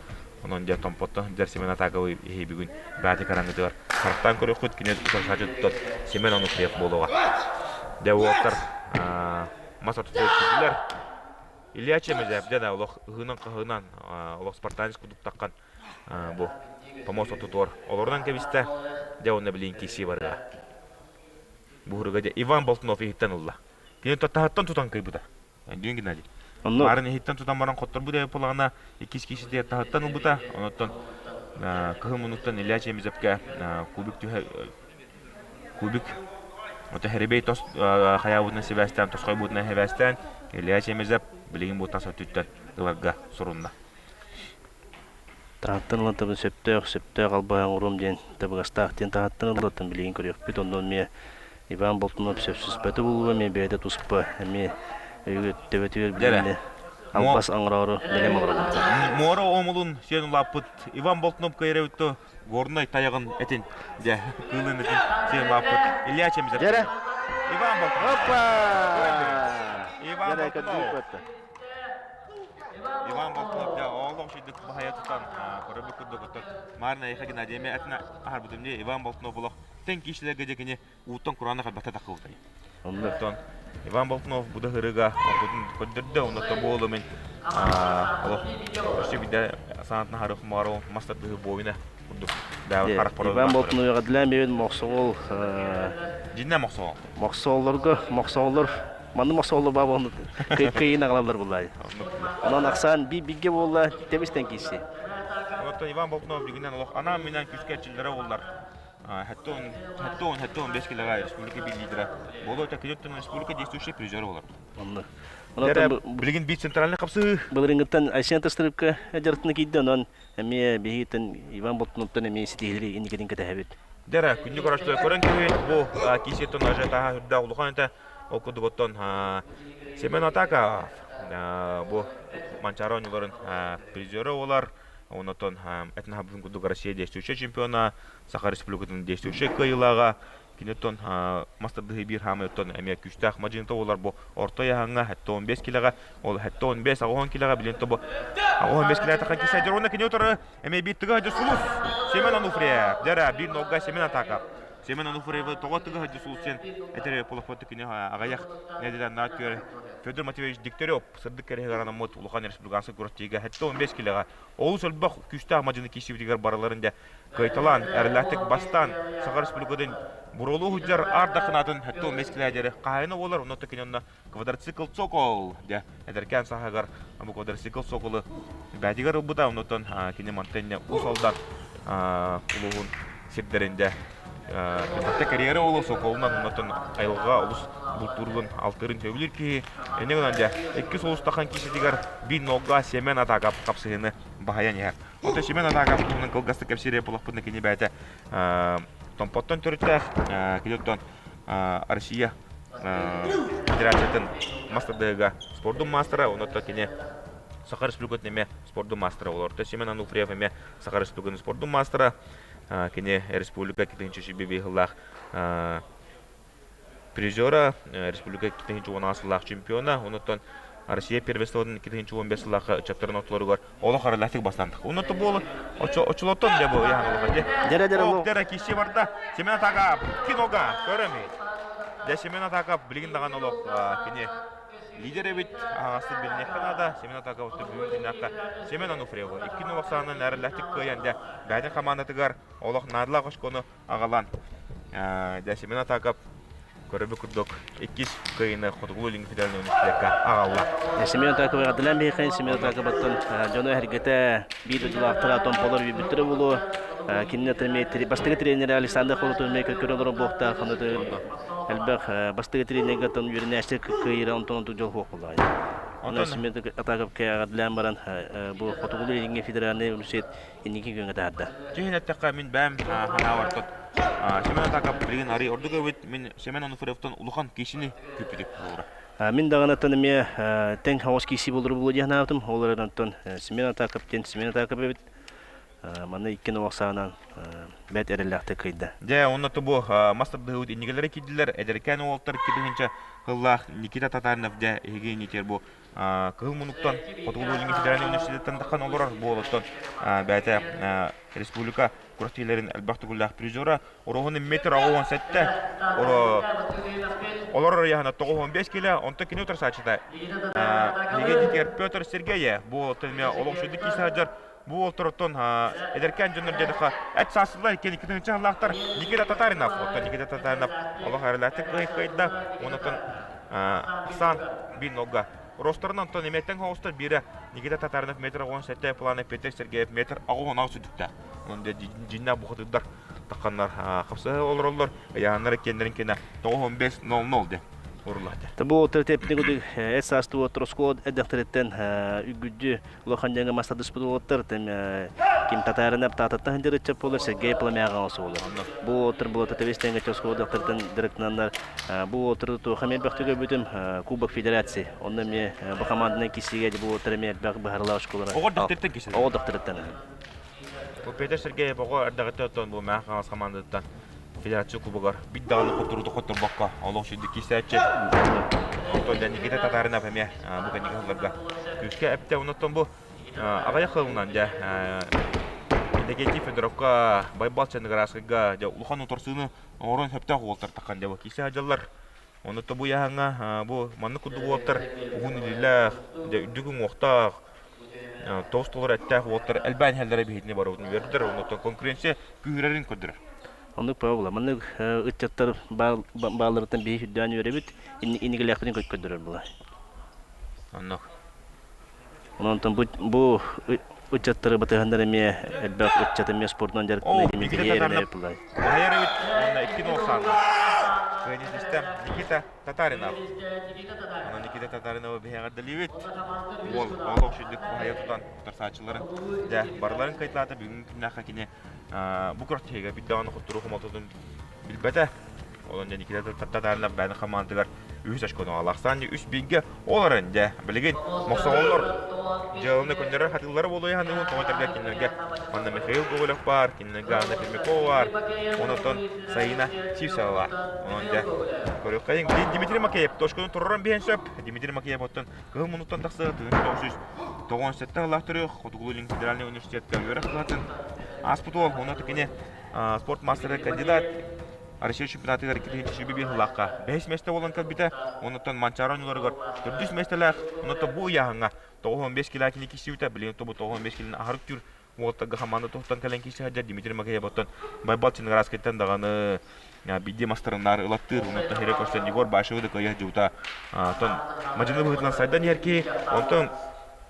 Онон дьэ Томпоттон сылдьар Семен Атаковы иһи бүгүн баати караңытыгар харахтаан көрүөххүт. Кини утарсааччы туттан Семен Онуфриев буолуоҕа. Дьэ уолаттар мас ортотугар киирдилэр. Илья Чемезев дьэ да олох ыһыынан-хаһыынан олох спартанец курдук таххан бу помост ортотугар олорунан кэбистэ. Дьэ уонна билигин киирсии барыа. Буһуруга дьэ Иван Болтунов иһиттэн ылла. Кини таһыттан тутан кыйбыта. Дүйүн Геннадий.
Онно
Баарын иһиттэн тутан баран хотторбут эбит буоллаҕына иккис киһитигэр таһыттан ылбыта. Онуттан кыһыл муннуктан Илья Чемезевкэ кубик түһэ кубик ото хэрибэй тос хайаабытынан сибээстээн тосхойбутунан сибээстээн Илья Чемезев билигин бу тас өттүттэн ыларга сурунна.
Таһыттан ылан табын сөптөөх, сөптөөх албаһы оҥоруом диэн табыгастаах диэн таһыттан ыллаттан билигин көрүөхпүт. Онно эмиэ Иван Болтунов сөпсүспэтэ буолуо, эмиэ бэйэтэ туспа, эмиэ өйүгэр төбөтүгэр
Дьэрэ.
билиннэ албас оҥороору бэлэм олоробут.
Муора омулун сиэн улааппыт Иван Болтунов кыайрабытто Горнай тайаҕын этин, дьэ, кыылын этин сиэн улааппыт Илья Чемезов.
Дьэрэ.
Иван Болтунов.
Опа!
Иван
Дьэрэ
Болтунов. Иван Болтунов дьэ олох үчүгдүк баһайа тутан көрөбүт курдук оттон Марина Айха Геннадий этина аһарбытым дии Иван Болтунов олох тэн киишилэргэ дьэ кини ууттан кураанах элбэхтэ таххыбытай.
Онно
Оттон Иван Болтунов бу да ырыга ортотун көрдөрдө, онно буолу мин олох өссө биирдэ санаатын аһары хумаару мас тардыһыы буойуна курдук харах
Иван Болтуновга длям бэйбит мохсоҕол
Дьиннэ мохсоҕол.
Мохсоҕоллорго мохсоҕоллор манны мохсоҕоллор баа буолну кыйын аҕалаллар буллаай. Онон ахсаан би бигге буолла тебистен киирси.
Оттон Иван Болтунов дигинен олох анаан минэн күскэ эрчиллэрэ боллар. Хэттон 15 килоҕа республика биир лидера. Боло өтө республика действующий призер болар.
Онно.
Билигин биир центральный хапсыы.
Былырыҥҥыттан Айсен Тастырыпка дьарытына киирдэ, онон эмиэ биһигиттэн Иван Болтуновтан эмиэ ситиһилери инникитин кэтэһэбит.
Дэрэ, күндү көрөөччүлэр көрөн кэбиһин бу киисиэттэн ажиотаһа үрдээх улахан этэ. Ол курдук оттон Семен Атаков бу Манчаары оонньууларын призера буолар. Онотон этнаһабытын курдук Россия действующай чемпиона, Саха Республикатын действующай кыайыылааҕа. Кини оттон мас тардыһыы биир хаамай оттон эмиэ күүстээх мадьыыната буолар бу орто ыйааһыҥҥа 75 килэҕэ, ол 75 80 килэҕэ билин тобу 85 килэ тахан кисе дьоруна кини утары эмиэ биир тыга сылдьар сулус Семен Ануфриев. Дьара биир нога Семен атака. Семен Ануфриевы тоҕо тыга сылдьар сулус сен этэр полохпот кини аҕыйах нэдиэлэ наат күөр Федор Матвеевич Дегтярев сырдык кэрэһигэр анаммыт улахан республиканскай күрэхтэһиигэ 75 килэҕэ олус элбэх күүстээх мадьыны киирсибитигэр барыларын дэ кыайталаан, эрэллээхтик бастаан Саха Республикатын буруолуу сылдьар аар дахынаатын 75 килэҕэ диэри хаһаайына буолар, онно кини онно квадроцикл Сокол дэ эдэркээн саһагар бу квадроцикл Соколу бээтигэр ылбыта, оннуттан кини мантан Уус Алдан улууһун сирдэрин дэ Бэтэ карьера олус Соколунан оннуттан айылҕа олус бултуурун алтыырын сөбүлүүр киһи. Инньэ гынан дьэ иккис улуустахан киисэтигэр биир нолга Семен Атаков хапсыһыыны баһыйан иһэр. Оттон Семен Атаков туһунан кылгастык кэпсиир буоллахпытына кини бэйэтэ Томпоттон төрүттээх, кини оттон Россия Федерациятын мас тардыһыыга спордун маастара, онон кини Саха Республикатын эмиэ спордун маастара буолар. Семен Ануфриев эмиэ Саха Республикатын спордун маастара, кини республика 2005 сыллаах призера, республика 2010 сыллаах чемпиона, онуттан Россия первенствотын 2015 сыллаахха ыччаттарын ортолоругар олох аралаахтык бастаантах. Онно буолу очолоттон дьэ бу яхан улахан дьэ.
Дьэрэ дьэрэ
Ох, дьэрэ киси барда. Семен Атаков кинога көрөмүт. Дьэ Семен Атаков билигин даҕаны олох кини лидер эбит. Аһаҕастык билиниэххэ наада. Семен Атаков бүгүн күннээххэ Семен Ануфриевы икки нолох саанан эрэллээхтик кыайан дьэ бэйэтин хамаандатыгар олох наадалаах очкону аҕалан дьэ Семен Атаков көрөбүт курдук иккис кыайыыны Хотугулуу Илиҥҥи федеральнай университекка аҕалла.
Семен Атаков эҕэрдэлээн биһиэхэ Семен Атаковаттан дьону эһэргэтэ биир дойдулаахтара томполор үөрбүттэрэ буолуо. Кинини эмиэ бастакы тренерэ Александр Хорутов эмиэ көрө олорор буолуохтаах. Элбэх бастакы тренергэ үөрэнээччи кыайыыра онтон онтук дьол суох буоллаҕа. Онон Семен Атаковка эҕэрдэлээн баран бу Хотугулуу Илиҥҥи федеральнай университет инники күөҥҥэ таһаарда.
Дьиһин эттэххэ, мин бэйэм санаабар тот Семен Атаков билигин арый ордук эбит. Мин Семен Онуфриевтан улахан киһини күүппүтүм буолура.
Мин даҕанаттан эмиэ тэҥ хаос киирсии буолар буолуо диэн санаабытым. Ол эрэн онтон Семен Атаков диэн Семен Атаков эбит. Манна икки нуох саанан бэрт эрэллээхтик кыайда.
Дьэ, онно бу мас тардыһыыбыт иннигилэрэ киирдилэр. Эдэркээн уолаттар 2000 сыллаах Никита Татаринов дьэ эһиги иннитигэр бу Кыһыл Мунуктан Хотугулуу-Илиҥҥи федеральнай университеттан таххан олорор буолуттан бэйэтэ республика күрэхтэһиилэрин элбэх төгүллээх призера Ороһун метр 87 олорор ыйаһына 95 килэ, онтон кини утарсааччыта эһиги Петр Сергеев бу эмиэ олох сүдү киирсэ сылдьар. Бу уолтороттон эдэркээн дьоннор диэтэххэ эт саастылар иккиэн икки тыһыынча сыллаахтар Никита Татаринов. Оттон Никита Татаринов олох эрэлээхтик кыайда. Онтон Асан бин нога. Росторун онтон эмиэттэн хоҕустар биирэ Никита Татаринов метр 17 плана Петр Сергеев метр 16 сүдүктээх. Онон дьиннээх бухатырдар тахханнар хапсыһа олороллор. Ыйааннар иккиэннэрин кэнэ 95-00 диэн урулаата.
Бу төрөппүтүн курдук эт саастыы уоттар оскуола эрдэхтэриттэн үгүддү улахан дьаҥа мас тардыспыт уолаттар ким татаарына таататтан сылдьар ыччат буолар Сергей Пламяҕа оҥосуолар. Бу уолаттар буолата тэбис-тэҥҥэ оскуола дьахтартан дьарыктананнар бу уолаттары туохха эмиэ элбэхтик көрбүтүм Кубок Федерации. Онно эмиэ бу команданан киирсиигэ бу уолаттар эмиэ элбэх быһаарылаах оскуолалара.
Оҕо дьахтартан киирсэллэр.
Оҕо дьахтарыттан.
Бу Петр Сергеев оҕо эрдэҕиттэн оттон бу Мэҥэ Хаҥалас хамаандатыттан федерация кубогар биир даҕаны хотторуута хотторбокко олох сүрдүк киирсээччи. Оттон Никита Татаринов эмиэ бу кэнники сылларга күүскэ эптэ. Оннуттан бу аҕыйах сылынан дьэ Иннокентий Федоровка, Байбал Чаныгыраскайга дьэ улахан утарсыыны оҥорон сөптөөх уолтар таххан дьэ бу киирсэ сылдьаллар. Оннуттан бу ыйааһыҥҥа бу маннык курдук уолаттар уһун илиилээх, дьэ үрдүк уҥуохтаах, тоҕус толору эттээх уолаттар элбээн иһэллэрэ биһигини барыбытын үөрдэр, оннуттан конкуренция күүһүрэрин көрдөрөр.
Оннук буола. Маннык ыччаттар баалларыттан биһи үрдээн үөрэбит, инникилээхпитин көрдөрөр була.
Оннук.
Онон бу ыччаттары батыһаннар эмиэ элбэх ыччат эмиэ спордунан дьарыктанар эмиэ
Никита Татаринов баһыйар эбит уонна икки нол саанна. Кыайыытыста Никита Татаринов. Онон Никита Татариновы биһиэҕэрдэлиибит. Уол олох сүрдүк баһыйа тутан утарсааччыларын дьэ барыларын кыайталаата бүгүҥҥү күннээххэ кини бу күрэхтэһиигэ биир даҕаны хотторуу хомолтотун билбэтэ. Онон дьэ Никита Татаринов бэйэтин хамаандатыгар үһүс очкону аҕалаахсаан үс бииргэ ол эрэн дьэ билигин мохсоҕоллор дьыаланы көннөрөр хатыыллара буолуо саныыбын тоҕо этэргэ кинилэргэ манна Михаил Гоголев баар кинилэргэ Анна Пермякова баар онон Саина Сивцева баар онон дьэ көрүөххэйиҥ Дмитрий Макеев точканы тураран биһэн сөп Дмитрий Макеев оттон кыһыл муннуктан тахсыа 1997 сыллаах төрүөх Хотугулуу-Илиҥ федеральнай университетка үөрэх кыһатын ааспыт уол онно кини спорт мастера кандидат Россия чемпионатыгар 2021 сыллаахха бэһис миэстэ буолан кэлбитэ. Оннуттан Манчаары оонньууларыгар төрдүс миэстэлээх. Оннуттан бу ыйааһыҥҥа 95 кило кини киирсибитэ. Билигин тобу 95 килоны аһарык түүр уолаттарга хамаанда туһуттан кэлэн киирсэ сылдьар Дмитрий Макеевоттан Байбал Чинграскайтан даҕаны биирдии мастарыннаары ылаттыыр. Оннуттан сире көрсөн Егор Башевы да кыайа сылдьыбыта. Оттон мадьыны быһыытынан сайдан иһэр киһи. Онтон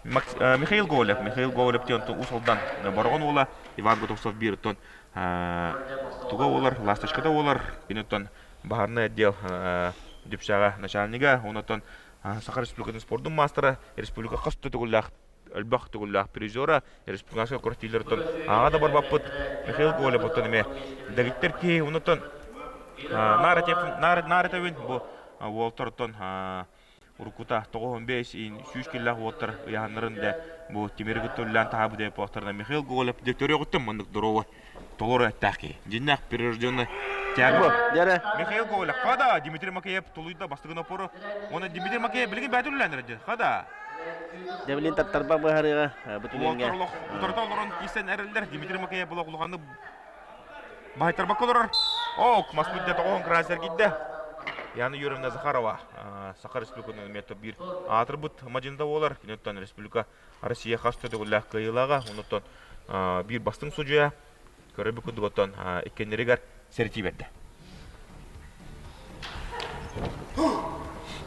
Михаил Гоголев, Михаил Гоголев диэн Уус Алдан Бороҕон уола Иван Готовцов биир оттон туга буолар, ласточката буолар, киниттэн баһаарынай отдел Дүпсэҕэ начальнига, онтон Саха Республикатын спордун маастара, республика хас да төгүллээх элбэх төгүллээх призера, республиканскай күрэхтэһиилэртэн ааҕа да барбаппыт Михаил Гоголев оттон эмиэ дэгиттэр киһи, онтон наар этэбин бу уолтартан уруккута 95 100 киллээх уоттар ыйаһаннарын да бу тимири кытта үлэлээн таһаабыт эпохтарына Михаил Гоголев төрүөҕүттэн маннык здоровый толору эттээх киһи. Дьиннээх прирожденный тяга. Михаил Гоголев хада Дмитрий Макеев тулуйда бастыгын опору. Уонна Дмитрий Макеев билигин бэйэтин үлэлээн эрэр хада.
Дьэ таттарба быһарыга бу түгэҥҥэ.
Утарыта олорон киирсэн эрэллэр Дмитрий Макеев булах улаханнык Баһыйтарбакка олорор. Ок, маспыт дьэ тоҕоһун кыраас эргийдэ. Яна Юрьевна Захарова, Саха Республикатын эмиэ биир аатырбыт мадьында буолар. Киниттэн республика Россия хас да төгүллээх кыайыылааҕа. Онуттан биир бастыҥ судьуйа көрөбүт курдук оттон иккиэннэригэр сэрэтии бердэ.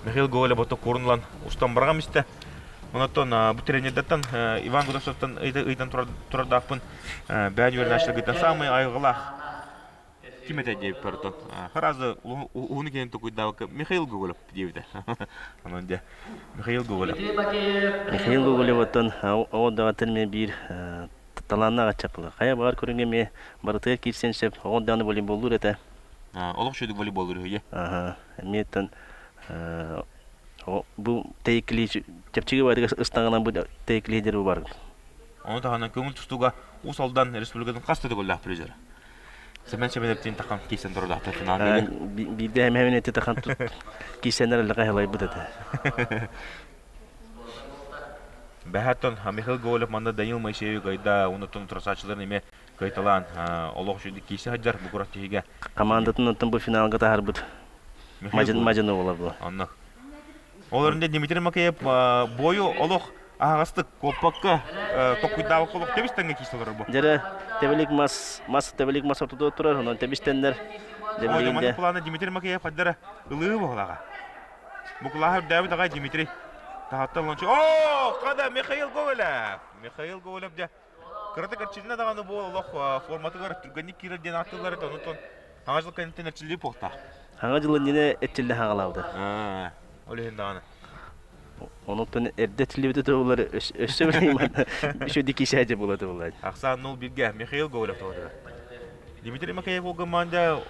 Михаил Гоголев ото куорун ылан устан барҕам истэ. Онотон бу тренердэртэн Иван Гудасовтан ыйтан турардаахпын бэйэн үөрэнээччилэргиттэн саамай айылҕалаах ким этэ диэбиппэр оттон сразу уһуну киһини тукуйдаабакка Михаил Гоголев диэбитэ. Онон дьэ Михаил Гоголев.
Михаил Гоголев оттон оҕо даҕаттан эмиэ биир талааннаах ыччат буолар. Хайа баҕар көрүҥҥэ эмиэ барытыгар киирсэн сөп. Оҕо даҕаны волейболлуур этэ.
Олох үчүгэй волейболлуур үһү.
Аха. Эмиэ оттон Бу тейкли чэпчэки баайдыга ыстаҥанан бу тейклиидер бу бар.
Ону таһынан көҥүл тустууга Уус Алдан Республикатын хас да төгүллээх призера. Семен Семеновтин тахан киирсэн турдаахтар финалга.
Биирдэ эмэһэмин эти тахан киирсэннэр эллэҕэ хылайбыт этэ.
Бэһэттон Михаил Гоголев манна Данил Моисеевич гайда онуттан утарсааччыларын эмиэ кыайталаан олох үчүгэй киирсэ сылдьар бу курат тиһигэ.
Командатын онтон бу финалга таһарбыт Мадьын Мадьын оҕолор бу.
Онно. Ол эрэн Дмитрий Макеев бойу олох аһаҕастык куоппакка токкуйдаабакка олох тэбис тэҥҥэ киирсэ олорор бу.
Дьэрэ тэбилик мас мас тэбилик мас ортотугар турар онон тэбистэннэр
Дьэ, плана Дмитрий Макеев хайдара ылыы буолаҕа. Букулааһы үрдээбит аҕай Дмитрий. Таһаттан лончу. О, хада Михаил Гоголев. Михаил Гоголев дьэ кырата кэрчилинэ даҕаны бу олох форматыгар түргэнник киирэр диэн ааттыыллар этэ онтон хаҥа жыл кэнниттэн эрчиллии буолта.
Хаҥа жыл иннинэ эрчиллэ хаҥалаабыта.
Ол иһин даҕаны.
Онуттан эрдэ эрчиллибитэ туолар өссө билиман үчүгэй кисээдьэ буола туолар.
Ахсаан 0-1-ге Михаил Гоголев туолар. Дмитрий Макеев ол команда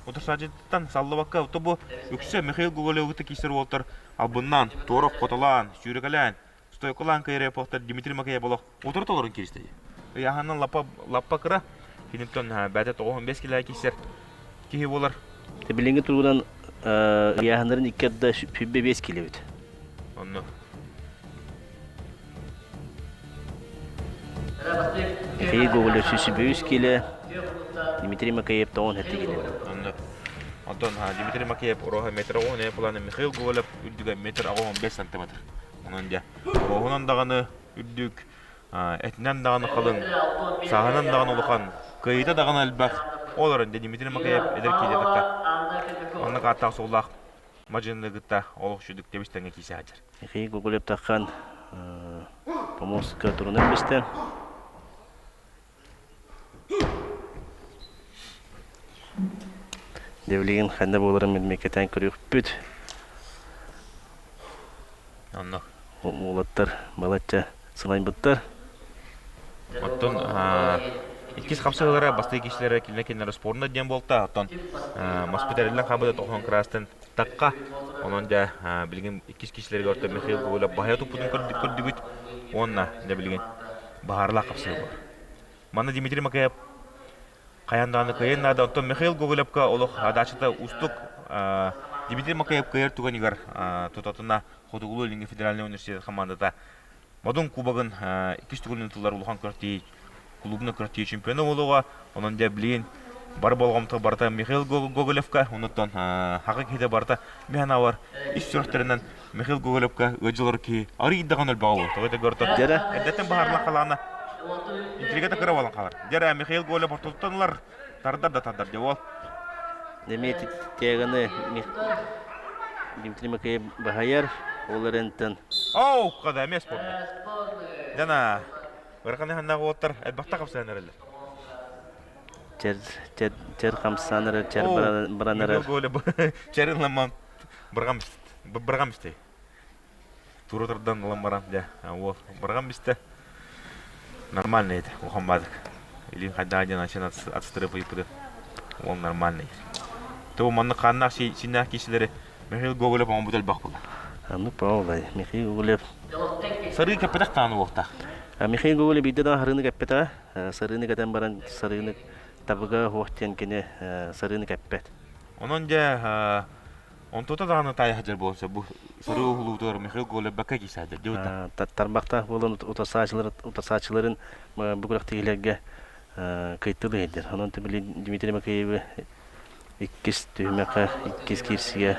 утарсааччыттан саллыбакка тобу үксэ Михаил Гоголевы киирсэр уолтар албыннаан, туора хотолаан, сүүрэкэлээн, стойкалаан кыайар Дмитрий Макеев олох утары толорун кииристэ. Ыйааһынан лаппа лаппа кыра, киниттэн бэйэтэ 95 килэ киирсэр киһи буолар.
Билиҥҥи туругунан ыйааһыннарын икки арда 25 килэбит.
Онно.
Михаил Гоголев 105 килэ, Дмитрий Макеев 97 килэ.
Онно. Онтон Дмитрий Макеев уроха метр оҕон планы Михаил Гоголев үрдүгэ метр 15 сантиметр. Онон дьэ, оҕоһунан даҕаны үрдүк, этинэн даҕаны халыҥ, сааһынан даҕаны улахан, кыайыыта даҕаны элбэх. Ол эрэн дьэ Дмитрий Макеев эдэр киһи кытта оннук ааттаах суоллаах мадьыны кытта олох үчүгдүк тэбис-тэҥҥэ киирсэ сылдьар.
Михаил Гоголев таххан помостка турунан бистэ. Дьэ билигин ханна буоларын билмэккэтэн көрүөхпүт.
Онно.
Уолаттар балачча сылайбыттар.
Оттон иккис хапсыһыылара бастакы киһилэрэ кинилэр кинилэр спорна диэн буолта. Оттон Моспиталиллан хаабыта тохон кыраастан тахха. Онон дьэ билигин иккис киһилэригэр орто Михаил Гоголев баһыйа туппутун көрдүгүт. Уонна дьэ билигин баһаарылаах хапсыһыы буолар. Манна Дмитрий Макеев хайаан даҕаны кыайан наада. Оттон Михаил Гоголевка олох адаачыта уустук. Дмитрий Макеев кыайар түгэнигэр тутатына Хотугулуу-Илиҥҥи федеральнай университет хамаандата Модун Кубогын иккис төгүлүн ытыллар улахан күрэхтэһии клубунан күрэхтэһии чемпиона буолуоҕа. Онон дьэ билигин бары болҕомто барыта Михаил Гоголевка, онуттан хаҕа киһитэ барыта мин санаабар ис сүрэхтэринэн Михаил Гоголевка ыалдьылар киһи арыый даҕаны өлбөҕө буолуо. Тоҕо этэ көртө. Эрдэттэн баһаарла халаана интрига да кыра буолан хаалар. Дьэрэ Михаил Гоголев ортотуттан ылар, тардар да тардар дьэ уол.
Эмиэ тиэганы Дмитрий Макеев баһайар, ол эрэнтэн.
Оу, када эмиэ спорда. Дана, ырахан иһаннаах уолаттар элбэхтэ хапсаан эрэллэр.
Чэр, чэр, чэр хамсаан эрэр, чэр баран эрэр.
Чэр ылламман бырҕам бырҕам истэй. Тура турдан ылан баран, дьэ, уол бырҕам бистэ. Нормальный это, улахан баадык. Илин хайдаа диэн ачан атыстырып ыйыппытын. Уол нормальный. То маннык хааннаах синнээх киисилэри Михаил Гоголев оҥорбут элбэх буолла.
Ну, правда, Михаил Гоголев.
Сарыы кэппэтэх даҕаны уохтаах.
Михаил Гоголев биирдэ даҕаны сарыыны кэппэтэҕэ. Сарыыны кэтэн баран сарыыны табыга суох диэн кини сарыыны кэппэт.
Онон дьэ онтута даҕаны таайа сылдьар буолан сөп бу сырыы уһулуутугар Михаил Гоголев бэккэ киирсэ сылдьар диэбит
Тарбахтаах буолан утасааччыларын бу күрэхтэһиилэргэ кыйтылы иһиллэр. Онон Дмитрий Макеевы иккис түһүмэххэ, иккис киирсигэ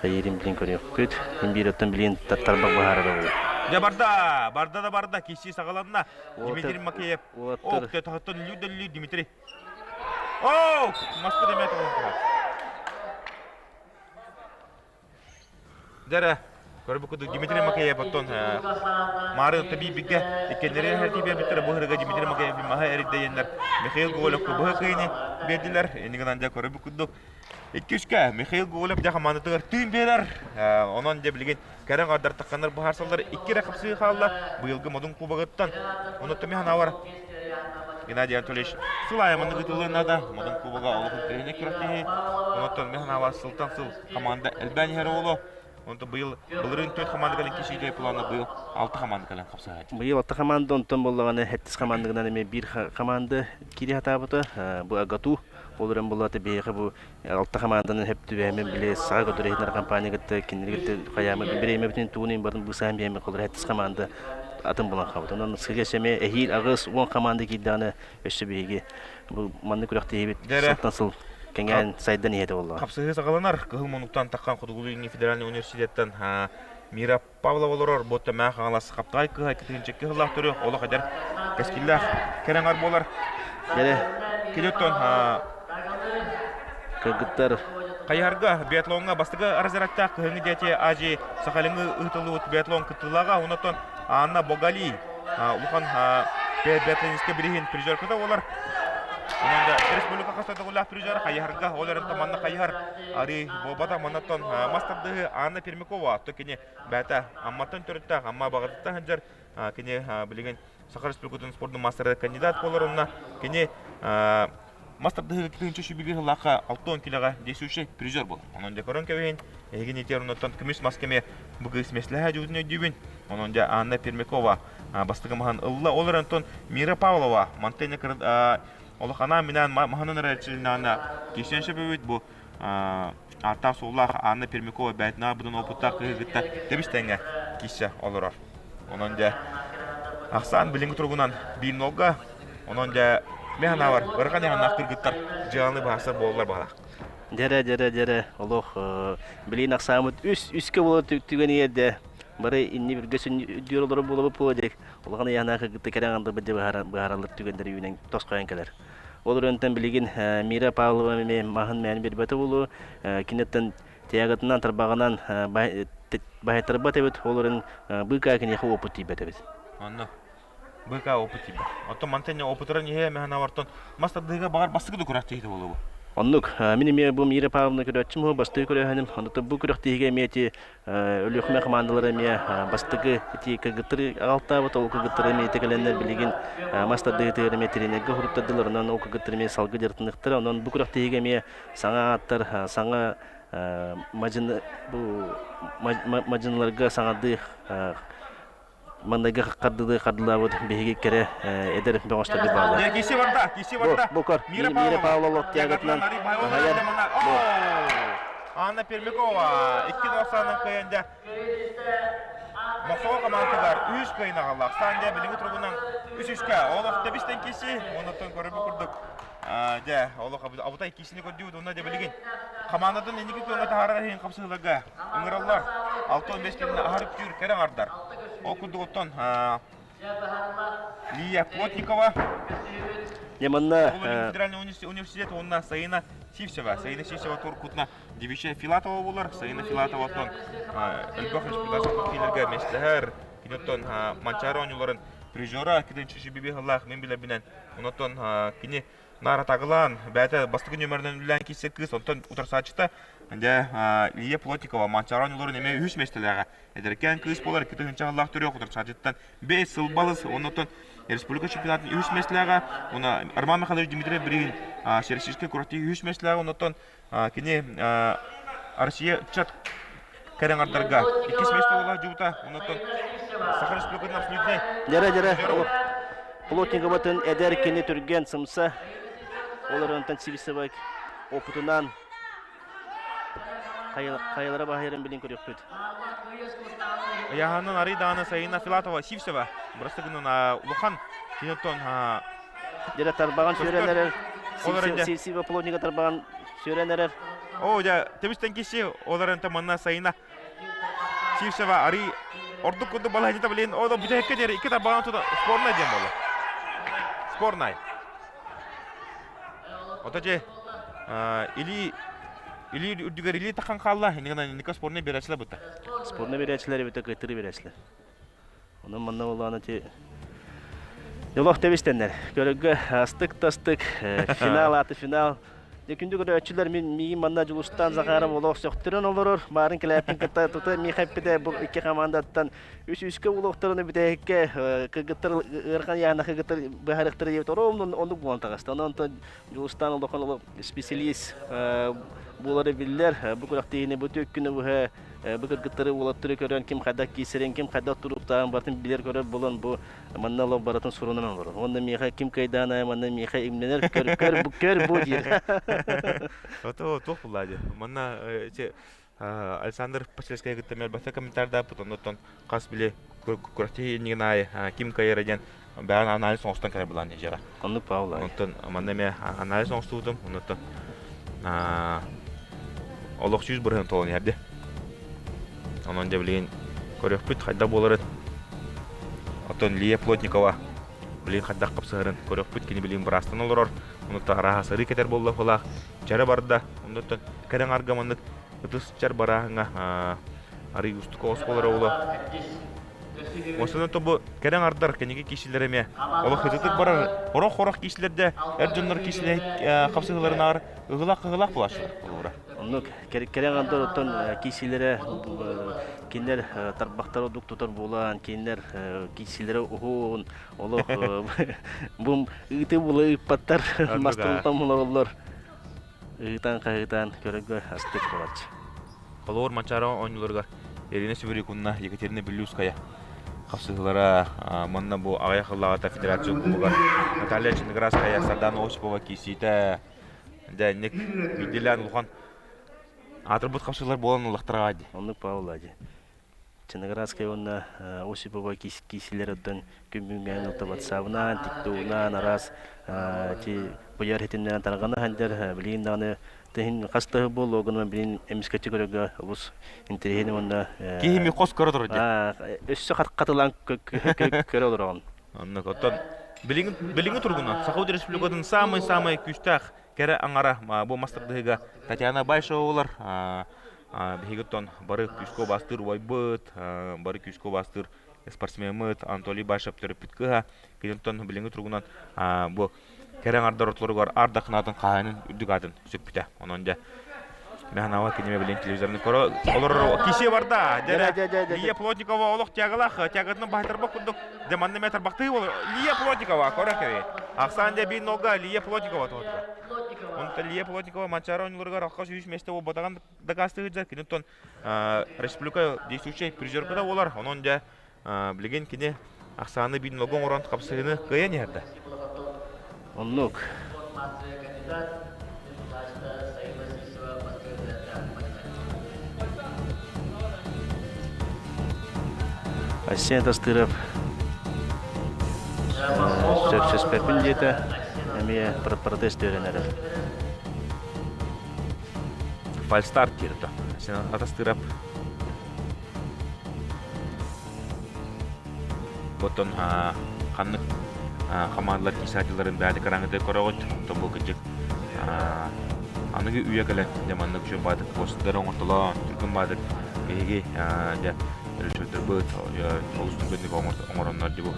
хайыырын билин көрүөхпүт. Мин биир оттон билин тарбах баһаарара буолуо.
Дьэ барда, барда да барда, киирсии саҕаланна. Дмитрий Макеев. Ох, тохоттон лүү Дмитрий. Оу, маспыт эмиэ тоҕон турар. Дьэ көрбүт Дмитрий Макеев оттон Маары табиибикке иккеннери хәрти биэрбиттэр бу ырыга Дмитрий Макеев маһа эриддэйэннэр Михаил Гоголевка быһа кыйыны биэрдилэр. Иннигинэн дьэ көрбүт курдук икки-үскэ Михаил Гоголев дьэ хамаандатыгар тыын биэрэр. Онон дьэ билигин кэрэ аҥардар тахханнар быһаарсаллар икки эрэ хапсыы хаалла быйылгы Модун кубогыттан. Онуттан мин санаабар. Геннадий Анатольевич сыл аайы маннык ыытыллыан наада. Модун Кубога олох интэриэһинэй күрэхтэһии. Онон мин санаабар сылтан сыл команда элбээн иһэр оҕоло. Онтон быйыл былырыын төрт команда кэлэн киирсиитэ плана быйыл алта команда кэлэн хапсыһааччы.
Быйыл алта команда, онтон буоллаҕына сэттис командагынан эмиэ биир команда киири сатаабыта. Бу АГАТУ ол эрэн буоллаата биһиэхэ бу алта команданан сөп түбэһэммин били саха көтөр иһинэр компания кытта кинилэри кытта хайаамы бириэмэбитин тугун иһин барын быысаан биэмэ холор сэттис команда атын булан хаалбыт. Онон сыга эмиэ эһиил 80 команда киирдэҕинэ өссө биһиги бу маннык күрэхтэһиибит сылтан сыл кэҥээн сайдан иһэтэ буоллаҕа.
Хапсыһыы саҕаланар. Кыһыл муннуктан таххан Хотугулуу-Илиҥҥи федеральнай университеттан Мира Павлова олорор. Бу Төмөөх Хаҥалас Хаптаҕай кыһа 2 сыллаах төрүөх олох эдэр кэскиллээх кэрэҥэр буолар.
Дьэрэ.
Кини оттон
кыргыттар
Хайыһарга биатлоҥҥа бастакы разрядтаах кыһыҥҥы дети Азии Сахалиҥҥа ыытыллыбыт биатлон кыттыылааҕа онтон Анна Богали улахан биатлонистка бириһин призерката буолар. Онон да республика хас төгүллээх призер хайыһарга ол эрэн манна хайыһар арыы буолбата маннаттан мас тардыһыы Анна Пермякова то кини бэйэтэ Амматтан төрүттээх Амма баҕатыттан сылдьар кини билигин Саха Республикатын спордун маастара кандидат буолар онно кини мас тардыһыыга 2001 сыллаахха 60 килоҕа действующий призер буолар. Онон дьэ көрөн кэбиһин, эһигини итиэр оннуттан көмүс мас кэми бу кыыс миэстэлэһэ дьуутун өйдүүбүн. Онон дьэ Анна Пермякова бастакы маһын ылла. Ол эрэн онтон Мира Павлова мантан олох анаан-минээн маһынан эрэ киирсэн сөбүбүт бу ааттаах-суоллаах Анна Пермякова бэйэтинээҕи быдан опыттаах кыыһы кытта тэбис-тэҥҥэ киирсэ олорор. Онон дьэ ахсаан билиҥҥи туругунан биир нолга. Онон дьэ мин санаабар ыарахан ыйааһыннаах кыргыттар дьыаланы быһаарсар буолаллар баҕалаах.
Дьэрэ, дьэрэ, дьэрэ, олох билигин ахсааммыт үс үскэ буола түгэнигэр дэ бары инни бүргэ сүнньүдүөр олорор буолабыт буола дик улахан ыйааһынаах кыргытта кэрэ аҥардырбыт дьэ быһаараллар түгэннэр үүнэн тосхойон кэлэр. Ол өрөнтөн билигин Мира Павлова эмиэ маһын мээн биэрбэтэ буолуо. Киниттэн тиягатынан, тарбаҕынан баһыйтарбат эбит, ол эрэн быыкаа киниэхэ опыт тиийбэт эбит.
Онно быыкаа опыт тиийбэт. Оттон мантан опытыран иһэ мэһэн авартон мас тардыыга баҕар бастакы да күрэхтэһиитэ буолуо.
Оннук. Мин эмиэ бу Мира Павловна көрөөччүм бастакы көрөөһүнүм. Онно бу күрэхтэһиигэ эмиэ ити Өлүөхүмэ хамаандалара эмиэ бастакы ити кыргыттары аҕалтаабыт, ол кыргыттары эмиэ кэлэннэр билигин мас тардыһыытыгар эмиэ тренергэ суруттардылар, онон ол кыргыттар эмиэ салгы дьарыктаныахтара. Онон бу күрэхтэһиигэ эмиэ саҥа ааттар, саҥа мадьыны бу мадьыныларга саҥардыы Манныгы хардылыы хардылаабыт биһиги кэрэ эдэр бөҕөстөрбүт бааллар.
Киси барда, киси барда.
Бу көр, Мира Павлова тягатынан хаһайар.
Анна Пермякова 2-90 кыайан дьэ Мохсоҕо командатыгар үс кыайын аҕалла. Ахсаан дьэ билиҥҥи туругунан үс-үскэ. Олох тэбистэн киси, оннуттан көрөрбүт курдук дьэ олох абытай кисини көрдүүбүт уонна дьэ билигин хамаандатын инники күөҥҥэ таһаарар иһин хапсыһыыларга ыҥыраллар. 65 кэлинэ аһар үктүүр кэрэ аҥардар. Ол курдук оттон Лия Плотникова
Дьэ манна
федеральный университет уонна Саина Сивцева. Саина Сивцева туркутна девичья Филатова болар. Саина Филатова оттон элбэх республиканскай киилерге миэстэлэһэр. Кини оттон Манчаары оонньууларын призера китин чүчү хыллаах мин билэрбинэн. Онотон кини Наара тагылаан, бэйэтэ бастакы нүөмэринэн үлэлээн киирсэр кыыс, онтон утарсааччыта дьэ Лия Плотникова Манчаары оонньууларын эмиэ үһүс миэстэлээҕэ. Эдэркээн кыыс буолар 2 тыһыынча төрүөх утарсааччыттан 5 сыл балыс, оннуттан республика чемпионатын үһүс миэстэлээҕэ, уонна Роман Михайлович Дмитриев билигин Всероссийскай курорт үһүс миэстэлээҕэ, оннуттан кини Россия ыччат кэрэҥардарга иккис миэстэ буола дьуута, оннуттан Саха Республикатын абсолютнай
Дьэрэ, дьэрэ, Плотниковатын эдэр кини түргэн сымса, ол эрэн Сивцева опытынан хайалара баһыйарын билин көрүөхпүт.
Ыйааһынын арый даҕаны Сайына Филатова Сивцева бырастыгынан улахан киноттон
Дьэрэ тарбаҕын сүөрэн эрэр. Сивцева Плотника тарбаҕын сүөрэн эрэр.
О, дьэ, тэбистэн киси, ол эрэн манна Сайына Сивцева арый ордук курдук балаһанньата билин, о, бүтэһиккэ диэри икки тарбаҕын тута спорнай диэн буолла. Спорнай. Ото же или или үрдүгэр или тахан хаалла, инника спорнай берээчилэр бутта.
Спорнай берээчилэр эбитэ кыттыры берээчилэр. Онон манна буоллаҕына ити Олох тэбистэннэр. Көрөргө астык-тастык, финал ааты финал. Дьэ күндү көрөөччүлэр мин миигин манна Дьулустаан Захаров олох сөхтөрөн олорор. Баарын кэлээппин кытта тута миэхэ эппитэ бу икки командаттан Үс үскэ улуохтарына бүтэһиккэ кыргыттар ыарахан яана кыргыттар быһаарыахтара диэбит ороомнун оннук буолан таҕыста. Онон онтон Дьулустаан улахан специалист буолара биллэр. Бу күрэхтэһиини бу түөккүнү быһа бу кыргыттары уолаттары көрөн ким хайдах киирсэрин, ким хайдах туруктааҕын барытын билэр көрөр буолан бу манна олох барытын сурунан олорор. Уонна миэхэ ким кыайдаан манна миэхэ имнэнэр көр көр бу көр бу диир.
Ото туох булла дии. Манна Александр Посельскай кытта мэлбэхтэ комментардааппыт, оннуттан хас били күрэхтэһии иннигин аайы ким кыайара диэн бэйэн анализ оҥостон кэлэр былаан дьиэҕэ.
Оннук Павел.
Онтон манна эмиэ анализ оҥостубутум, оннуттан олох 100% толон иһэрди. Онон дьэ билигин көрүөхпүт хайдах буоларын. Оттон Лия Плотникова билигин хайдах хапсыһарын көрүөхпүт. Кини билигин быраастан олорор. Онуттан арааһа сырыы кэтэр буолла чара барда. Оннуттан кэрэҥ арга маннык ытыс чар барааһыҥа арый устука оскуолара ула. Осунан тобу кэрэҥ ардар кэнники киисилэр эмиэ олох ытытык барар орох-орох киисилэрдэ эр дьоннор киисилэр хапсыһыларынаар ыһылах-ыһылах булааччылар олура.
Оннук кэрэҥ ардар оттон киисилэрэ кинилэр тарбахтара дук тутар буолан кинилэр киисилэрэ уһун олох бу ыты була ыыппаттар мастан олороллор Ыһыытаан-хаһыытаан көрөргө астык буолааччы.
Холобур, Манчаары оонньууларыгар Ирина Сибирякунна, Екатерина Белюская хапсыһыылара манна бу аҕыйах сыллааҕыта федерация кубогар Наталья Чинградская, Сардана Осипова киирсиитэ дьэ инник биирдиилээн улахан аатырбыт хапсыһыылар буолан ыллахтара дии.
Оннук Павел дии. Чиноградскай уонна Осипова киисилэр оттон күн бүгүҥҥэ алта ватсабынан, тиктогунан араас ти буйар хитимнэрин тарҕана сылдьар. Билигин даҕаны тыһын хас тыһы буолуо гынан билигин эмискэччи көрөргө олус интэриэһинэй уонна
Киһими хос көрө турар дии.
Өссө хатылаан көрө олороҕун.
Оннук оттон билиҥҥи билиҥҥи туругунан Саха Республикатын самый-самый күүстээх кэрэ аҥара бу мас тардыһыыга Татьяна Байшева буолар. Биһиги оттон бары күүскэ убаастыыр убайбыт, бары күүскэ убаастыыр спортсмеммыт Анатолий Башев төрөппүт кыыһа. Кини оттон билиҥҥи туругунан бу кэрэ аҥардар ортолоругар ардах кынаатын хаһаайынын үрдүк аатын сүкпүтэ. Онон дьэ Механова киниме билин телевизорны көрө олорор кисе барда. Дьэ Лия Плотникова олох тягалах, тягатынан баһытарбак курдук. Дьэ манна метр бахтыы болор. Лия Плотникова көрө кэри. Ахсаан дьэ биир нолга Лия Плотникова тоһутуга. Онтон Лия Плотникова Манчаары оонньууларыгар алхас үс миэстэ буолбатаҕын дакаастыыр Кини оттон республика действующай призерка да буолар. Онон дьэ билигин кини ахсааны биир нолга оҥорон хапсыһыыны кыайан иһэрдэ.
Оннук. Айсен Тастыров сөпсөспөппүн диэтэ, эмиэ протест үөрэн эрэр.
Фальстарт диир да. Айсен Атастыров Оттон ханнык хамаандалар киисааччыларын бэйэтэ кыраҥыты көрөҕүт. Онтон бу кырдьык аныгы үйэ кэлэн дьэ маннык үчүгэй баатык постер оҥортолоон түргэн баатык биһиги дьэ режиссердарбыт олус түргэнник оҥороннор дьэ бу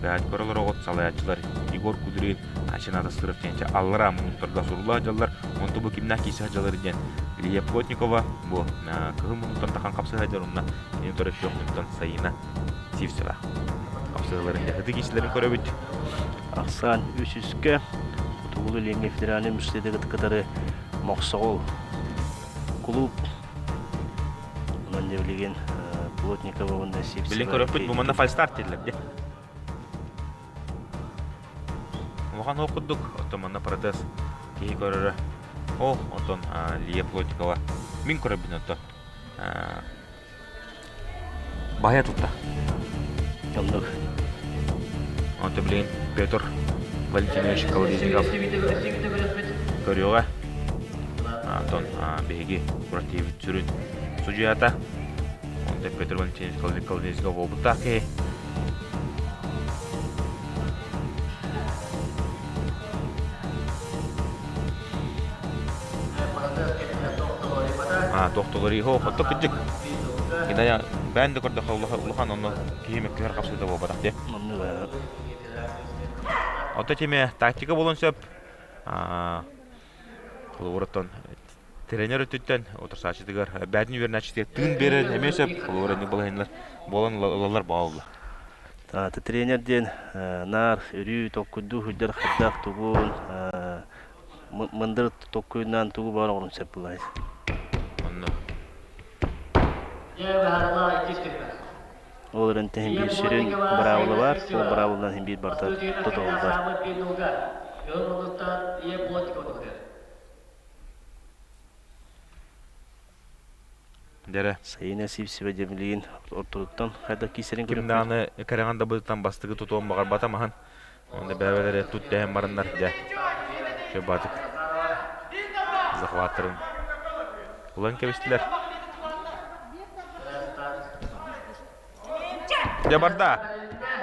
бэйэт көрө олороҕут салайааччылар Егор Кудрин Айсен Атастыров диэн аллараа муннуктарга сурулла сылдьаллар онто бу кимнээх киирсэ сылдьаллар диэн Илья Плотникова бу кыһыл муннуктан тахан хапсыһа сылдьар онно кини төрөппүт муннуктан Саина Сивцева хапсыһыыларын дьэ ытык исилэрин көрөбүт.
Ахсаан үс үскэ Хотугулуу Илиҥҥи федеральнай университеты кытары Мохсоҕол кулууп онон дьэ билигин Плотникова уонна Сивцева
Билин көрөппүт бу манна фальстарт дииллэр дии. Улахан ол курдук, оттон манна протез киһи көрөрө. О, оттон Лия Плотникова мин көрөбүн оттон Баһыйа тутта.
Оннук.
Онто билигин Петр Валентинович Колодезников көрүөҕэ. Онтон биһиги куративит сүрүн судьуйата. Онто Петр Валентинович Колодезников буолбуттаах киһи. Тохтолориһо хото кыдьык. Кидая бээн да көрдөхө улахан онно киһи мөккүһэр хапсыыта буолбатах дии. Ото тиме тактика буолуон сөп. Холобур оттон Тренер өттүттэн утарсааччытыгар бээтин үөрэнээччитигэр тыын биэрэр эмиэ сөп. Холобура инник балаһыанньалар буолан ылаллар баалла.
Тренер диэн наар өрүү толкуйдуу сылдьар хайдах тугун мындыр толкуйунан тугу баар оҥорон сөп булай.
Онно.
Ол эрэн тэһин биир сүрүн быраабыла бар, ол быраабыланан иһин биир барыта тутуһуллар.
Дэрэ.
Сайына Сивцева дьэмилиин ортотуттан хайдах киисэрин
Ким
көрүөхпүт.
даҕаны кэрэҕин да быһыттан бастыгы тутуон баҕарбата маһын. Онно бэйэлэрэ тут дэһэн бараннар дьэ. Сөбатык захваттарын ылан кэбистилэр. Дьэ барда.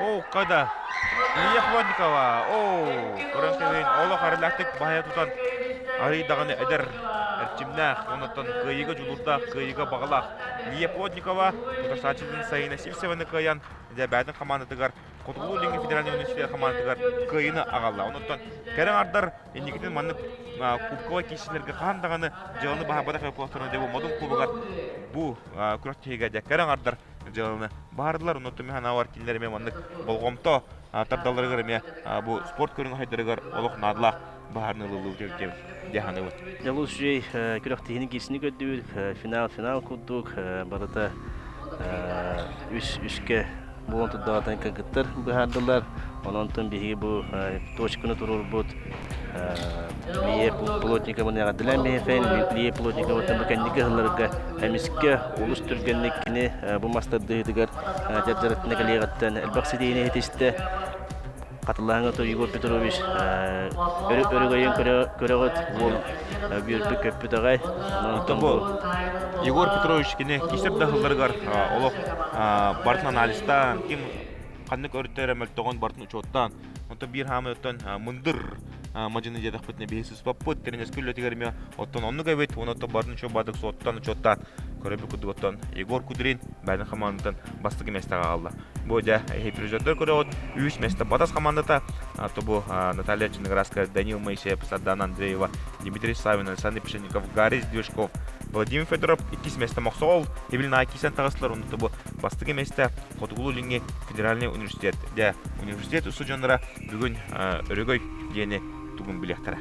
Оо, када. Илья Хватникова. Оо, көрөн кэбиһин олох арылаахтык баһайа тутан арый даҕаны эдэр эрчимнээх, онуттан кыайыыга дьулуурдаах, кыайыыга баҕалаах Лия Плотникова утарсааччытын Саина Сивцеваны кыайан, дьэ бэйэтин хамаандатыгар Хотугулуу-Илиҥҥи федеральнай университет хамаандатыгар кыайыыны аҕалла. Онуттан кэрэ аҥардар инникитин маннык кубковай киирсиилэргэ хаһан даҕаны дьыаланы баһарбатах эпохтарына дьэ бу Модун кубогар бу күрэхтэһиигэ дьэ кэрэ аҥардар дьыаланы баһардылар. Онуттан мин санаабар кинилэр эмиэ маннык болҕомто тардалларыгар эмиэ бу спорт көрүҥ хайдарыгар олох наадалаах баһарны ылыллыбыт эбит дии саныыбын.
Дьолус үчүгэй күрэхтэһиини киирсини көрдүбүт. Финал-финал курдук барыта үс үскэ буолан турдаҕытын кыргыттар быһаардылар. Онон биһиги бу точканы туруорбут Лия Плотникованы эҕэрдэлээн биһиэхэ Лия Плотниковаттан бу кэнники ыһылларга эмискэ олус түргэнник кини бу мас тардыһыытыгар дьардьараттана кэлиэҕиттэн элбэх ситиһиини ситистэ. Хатылааҥҥа Егор Петрович өрөгөйүн көрөҕүт уол үөрбүт көппүт аҕай.
Онтон бу Егор Петрович кини кисеп да ыһылларыгар олох бартын анализтаан, ким ханнык өрүттэр мөлтөҕүн бартын учуоттаан, онтон биир хаамай оттон мындыр мадьыны диэтэхпитинэ биһи сыспаппыт, тренерскэй үлэтигэр эмиэ оттон оннук эбит, уонна оттон бартын учуот суоттан учуоттаан көрөбүт курдук оттон Егор Кудрин бэйэтин хамаандатын бастакы миэстэҕэ аҕалла. Бу дьэ призердэр көрөҕүт үс миэстэ Батас хамаандата бу Наталья Чиноградская, Данил Моисеев, Сардана Андреева, Дмитрий Савин, Александр Пшенников, Гарри Сдвижков, Владимир Федоров иккис миэстэ Мохсоҕол, Ибил Наакисан таҕыстылар онно бу бастакы миэстэ Хотугулуу-Илиҥҥи федеральный университет. Дьэ, университет устудьуоннара бүгүн Өрөгөй диэни тугун билиэхтэрэ.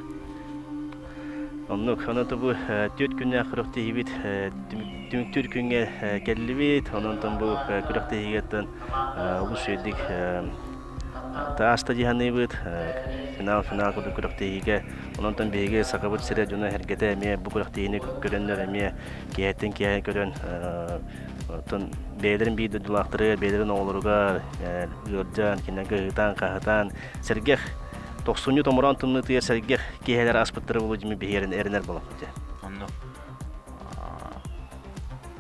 Оннук, онон бу түөрт күннээх күрэхтэһиибит түмүктүүр күҥҥэ кэллибит. Онон бу күрэхтэһиигэттэн олус үөрдүк тааста дии саныыбыт. Финал-финал курдук күрэхтэһиигэ. Онон биһиги Сахабыт сирэ дьоно эргэтэ эмиэ бу күрэхтэһиини көрөннөр эмиэ киэһэттэн киэһэ көрөн оттон бэйэлэрин биир дойдулаахтарыгар, бэйэлэрин оҕолоругар ыалдьан, кинилэргэ ыһыытаан-хаһытаан сэргэх тохсунньу томороон тымныытыгар сэргэх киэһэлэр аспыттара буолуо дьими биһиэрин эрэнэр буолахпыт дьэ.
Онно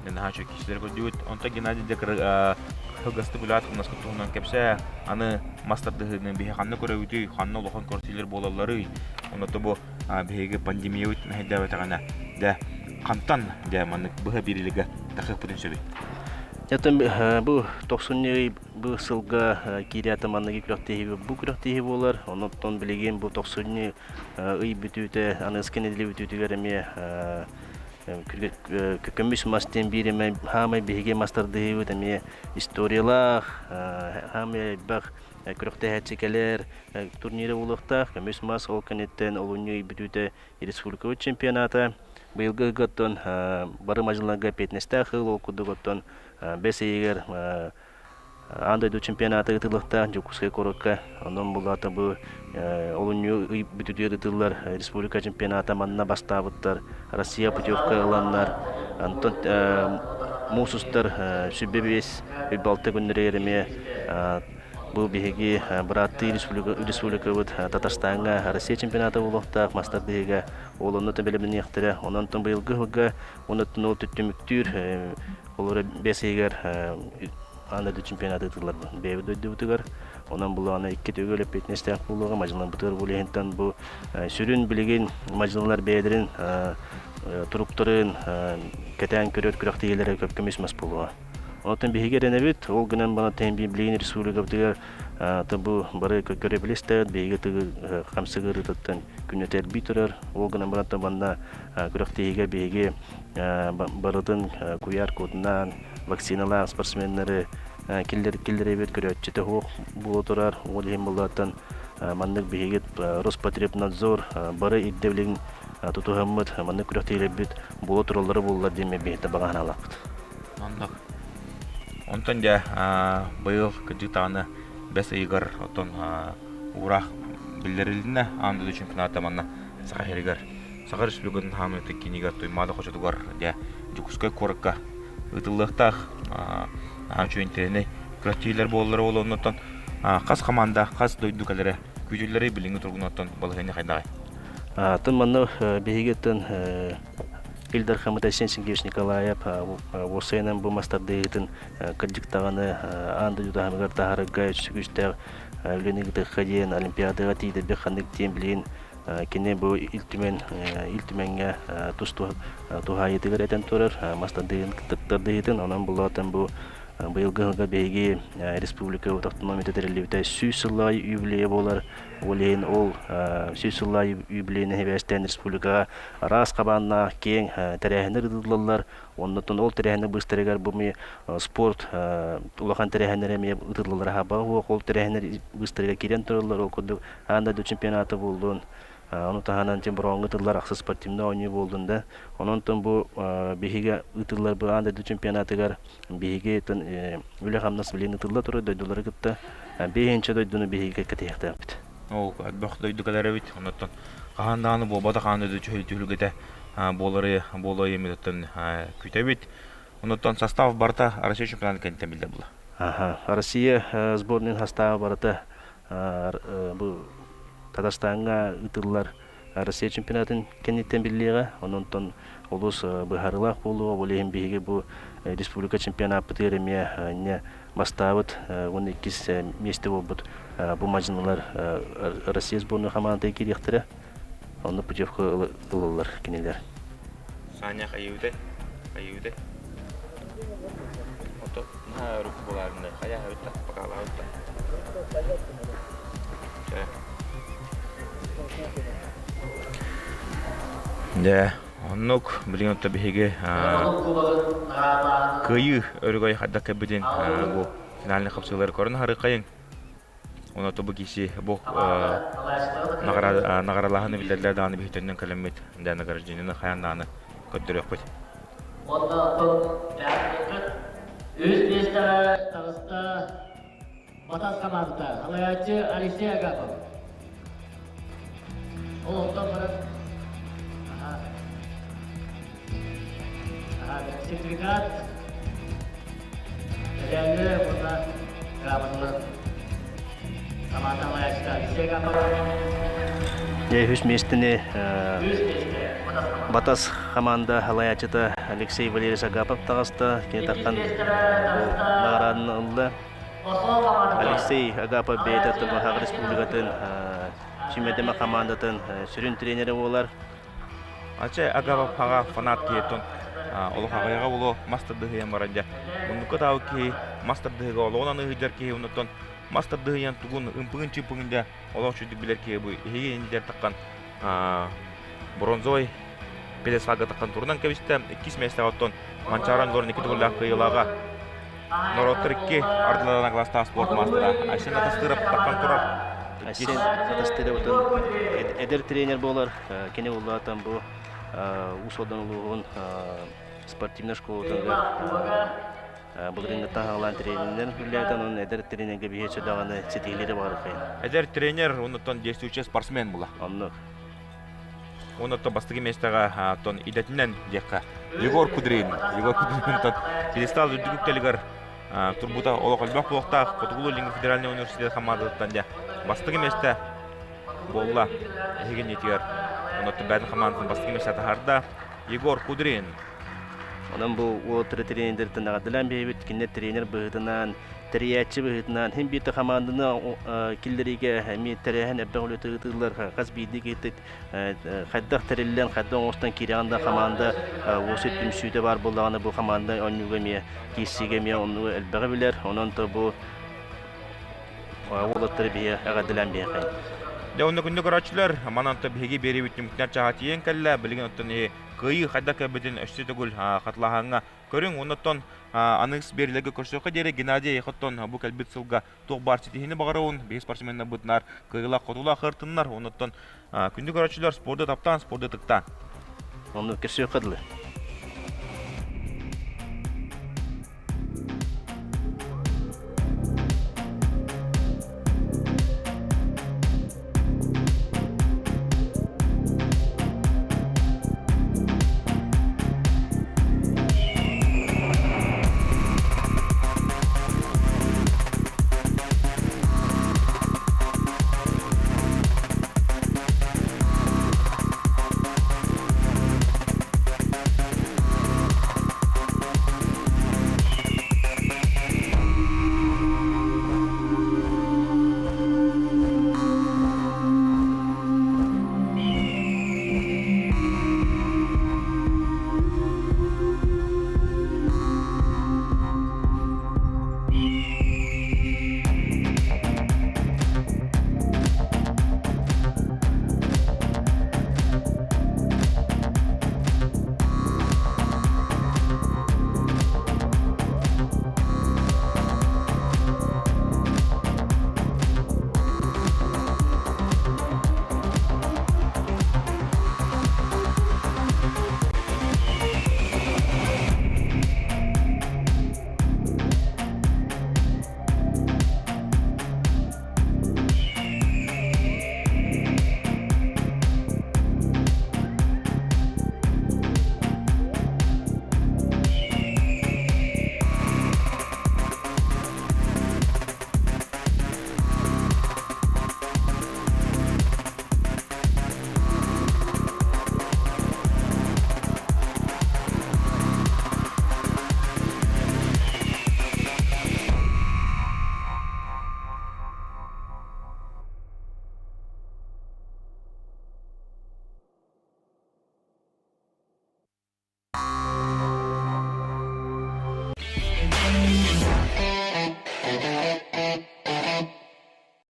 наһаа үчүгэй киһилэр көрдүбүт. Онтон Геннадий дьэ кылгастык үлэҕэ хамнаскыт туһунан кэпсээ. Аны мас тардыһыыны биһи ханна көрөбүтүй, ханна улахан көрсүүлэр буолалларый? Онно бу биһиги пандемиябыт мэһэйдээбэтэҕинэ дьэ хантан дьэ маннык быһа биэрилигэ тахыахпытын сөбүй?
Дьэ бу тохсунньу Бу сылга киирээт манныгы күрэхтэһии бу күрэхтэһии буолар. Онон билигин бу тохсунньу ый бүтүүтэ, аныгыскы нэдиэлэ бүтүүтүгэр эмиэ көмүс мас диэн биир эмэ хаамай биһиги мас тардыһыыбыт эмиэ историялаах, хаамай элбэх күрэхтэһээччи кэлэр турнира буолуохтаах. Көмүс мас ол кэнниттэн олунньу ый бүтүүтэ республикабыт чемпионата. Быйылгы ыйга оттон бары мадьыларга эппиэтинэстээх ыл ол курдук оттон бэс ыйыгар Аан дойду чемпионата ыытыллыахтаах Дьокуускай куоракка. Онон булаата бу олунньу ый бүтүтүгэр ыытыллар республика чемпионата манна бастаабыттар. Россия путевка ыланнар. Онтон муус устар сүбэ биэс балта күннэригэр эмиэ бу биһиги бырааттыы республикабыт Татарстаҥҥа Россия чемпионата буолуохтаах мастар тыһыга ол онно бэлэмнэниэхтэрэ. Онон быйылгы сылга онон ол түмүктүүр Олор бэс ыйыгар аан дойду чемпионата ыытыллар бэйэбит дойдубутугар. Онон булаана икки төгүл эппиэтинэстээх буолуоҕа мадьыларбытыгар бу иһинтэн бу сүрүн билигин мадьылар бэйэлэрин туруктарын кэтээн көрөр күрэхтэһиилэрэ көп көмүс мас буолуоҕа. Онтон биһиги эрэнэбит, ол гынан бана билигин республикабытыгар Бу бары көрөбүлүстэбит, биһиги тыгы хамсыгырытыттан күннэтэ элбии турар. Ол гынан баран манна күрэхтэһиигэ биһиги барытын куйаар кодунаан вакциналаах спортсменнары киллэребит, көрөөччүтэ суох буола турар. Ол иһин буллааттан маннык биһиги Роспотребнадзор бары ирдэбилин тутуһаммыт маннык күрэхтэһиилэрбит буола тураллара буоллар диэн биһиги баҕа санаалаахпыт.
Оннук. Онтон дьэ быйыл кырдьык даҕаны бэс ыйыгар оттон уураах биллэрилиннэ аан дойду чемпионата манна Саха сиригэр Саха Республикатын хаамыытын киинигэр Туймаада хочотугар дьэ Дьокуускай куоракка ыытыллыахтаах наһаа үчүгэй интэриэһинэй күрэхтэһиилэр буоллар ол оннуттан хас хамаанда хас дойду кэлэрэ күүтүллэрий билиҥҥи туругунан балаһыанньа хайдаҕый?
Атын манна биһиги Ил Дархаммыт Айсен Сергеевич Николаев уопсайынан бу мас тардыһыытын кырдьык даҕаны аан дойду таһымыгар таһаарарга үгүстээх үлэни ыытыахха диэн Олимпиадаҕа тиийдэрбит ханнык диэн билигин кини бу Ил Түмэн Ил Түмэҥҥэ тус туһаайыытыгар этэн турар мас тардыһыытын онон булаатан бу быйылгы сылга биһиги республика автономията тэриллибитэ 100 сыллаах юбилейа буолар. Ол иһин ол 100 сыллаах юбилейын сибээстээн республикаҕа араас хабааннаах киэҥ тэрээһиннэр ыытыллаллар. Оннуттан ол тэрээһиннэр быыстарыгар бу эмиэ спорт улахан тэрээһиннэрэ эмиэ ыытыллаллара хабаҕа суох. Ол тэрээһиннэр быыстарыгар киирэн тураллар. Ол курдук аан дойду чемпионата буоллун, ону таһынан броҥҥа ыытыллар ахсыс спортивнай оонньуу буоллун да. Онон бу биһиги ыытыллар бу аан дойду чемпионатыгар биһиги үлэ-хамнас билигин ыытылла турар дойдулары кытта биэһинчэ дойдуну биһиги кэтэһиэхтээхпит.
Ол элбэх дойду кэлэр эбит. Оннуттан хаһан даҕаны буолбатах аан дойду түһүлгэтэ буолары буолуо эмититтэн күүтэбит. Оннуттан состав барыта Россия чемпионатын кэнниттэн биллэр була.
Аха. Россия сборнайын састааба барыта бу Татарстаҥҥа ыытыллар Россия чемпионатын кэнниттэн биллиэҕэ. Онон олус быһаарыылаах буолуоҕа. Ол иһин биһиги бу республика чемпионаппытыгар эмиэ инньэ бастаабыт уонна иккис миэстэ буолбут бу мадьынылар Россия сборной хамаандата киириэхтэрэ. Онно путевка ылаллар кинилэр.
Саня хайыытай? Хайыытай? Ото наһаа руку булаарынай. Хайа хабытта, покалаабытта. Дьэ, оннук билигин отто биһиги кыайыы өрөгөй хайдах кэлбитин бу финальный хапсыылары көрөн аһарыаххайыҥ. Онно бу киси бу наҕаралааһыны биллэрдилэр даҕаны биһи төннөн кэлэммит дэ награждениены хайаан даҕаны көрдөрүөхпүт.
Үс миэстэҕэ таҕыста Батас хамаандата, салайааччы Алексей Агапов. Ол онтон баран сертификат Эдэллэр уонна грамоталар хамаанда салайааччыта Алексей Агапов.
Дьэ, үс миэстэни Батас хамаанда салайааччыта Алексей Валерьевич Агапов таҕыста. Кини таххан наҕарааданы ылла. Алексей Агапов бэйэтэ Тымаһах Республикатын сүүмэрдэмэ хамаандатын сүрүн тренерэ буолар.
Ача Агапов хаҕа фанат киһиттэн олох аҕыйаҕа буолуо мас тардыһыйан баран дьэ муннукка таабыт киһи мас тардыһыыга олоҕун аныһыйдар киһи оннуттан мас тардыһыйан тугун ымпыгын-чымпыгын дьэ олох үчүгдүк билэр киһи бу иһиги иннигэр таххан бронзовай пьедесталга таххан турунан кэбистэ иккис миэстэҕэ оттон Манчааран Лорн икки төгүллээх кыайыылааҕа норуоттар икки ардыларынан кылаастаах спорт маастара Айсен Атастыров таххан турар.
Айсен Атастыров эдэр тренер буолар. Кини улаатан бу Уус Алдан улууһун спортивнай школатыгар былырыыҥҥыттан хаалаан тренеринэн үлэлээтэ, онон эдэр тренергэ биһиэчэ даҕаны ситиһиилэри баҕарыаххайын.
Эдэр тренер, оннуттан действующий спортсмен була.
Оннук.
Оннуттан бастакы миэстэҕэ оттон идэтинэн диэххэ Егор Кудрин. Егор Кудрин пьедестал үрдүк үктэлигэр турбута олох элбэх буолуохтаах. Хотугулуу-Илиҥҥи федеральнай университет хамаандатыттан дьэ бастакы миэстэ буолла эһиги иннитигэр. Оннуттан бэйэтин хамаандатын бастакы миэстэ таһаарда Егор Кудрин.
Онон бу уолаттары тренердэртэн эҕэрдэлээн биһибит. Кинилэр тренер быһыытынан, тэрийээччи быһыытынан син биир да хамаанданы киллэриигэ эмиэ тэрээһин элбэх үлэтэ ыытыллар. Хас биирдии киһи хайдах тэриллэн, хайдах оҥостон киирэҕин да хамаанда уосу түмсүүтэ баар буоллаҕына бу хамаанда оонньууга эмиэ киирсиигэ эмиэ оннугу элбэҕи билэр. Онон то бу уолаттары биһи эҕэрдэлээн биһиэхэ.
Дьэ онно күндү көрөөччүлэр, манан биһиги биэриибит түмүктэнэр чааһа тиийэн кэллэ. Билигин оттон кыайыы хайдах кэлбитин өссө төгүл хатылаһаҥҥа көрүҥ. Оннуттан аныгыс биэриилэргэ көрсүөххэ диэри Геннадий Ехоттон бу кэлбит сылга туох баар ситиһиини баҕарабын. Биһиги спортсменнарбытынаар кыайыылаах хотуулаах ыртыннар. Оннуттан күндү көрөөччүлэр спорду таптаан, спорду ытыктаан.
Онну көрсүөххэ дылы.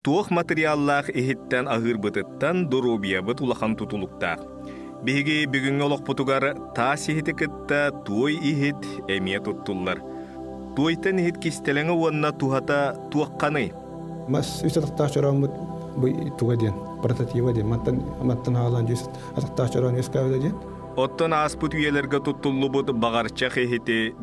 Туох материаллаах иһиттэн аһыырбытыттан доруобуйабыт улахан тутулуктаах. Биһиги бүгүҥҥү олохпутугар таас иһити кытта туой иһит эмиэ туттуллар. Туойтан иһит кистэлэҥэ уонна туһата туохханый?
Мас үс атахтаах чорооммут бу туга диэн, прототиба диэн, мантан мантан хаалан үс атахтаах чороон үөскээбитэ диэн.
Оттон ааспыт үйэлэргэ туттуллубут баҕарчах иһити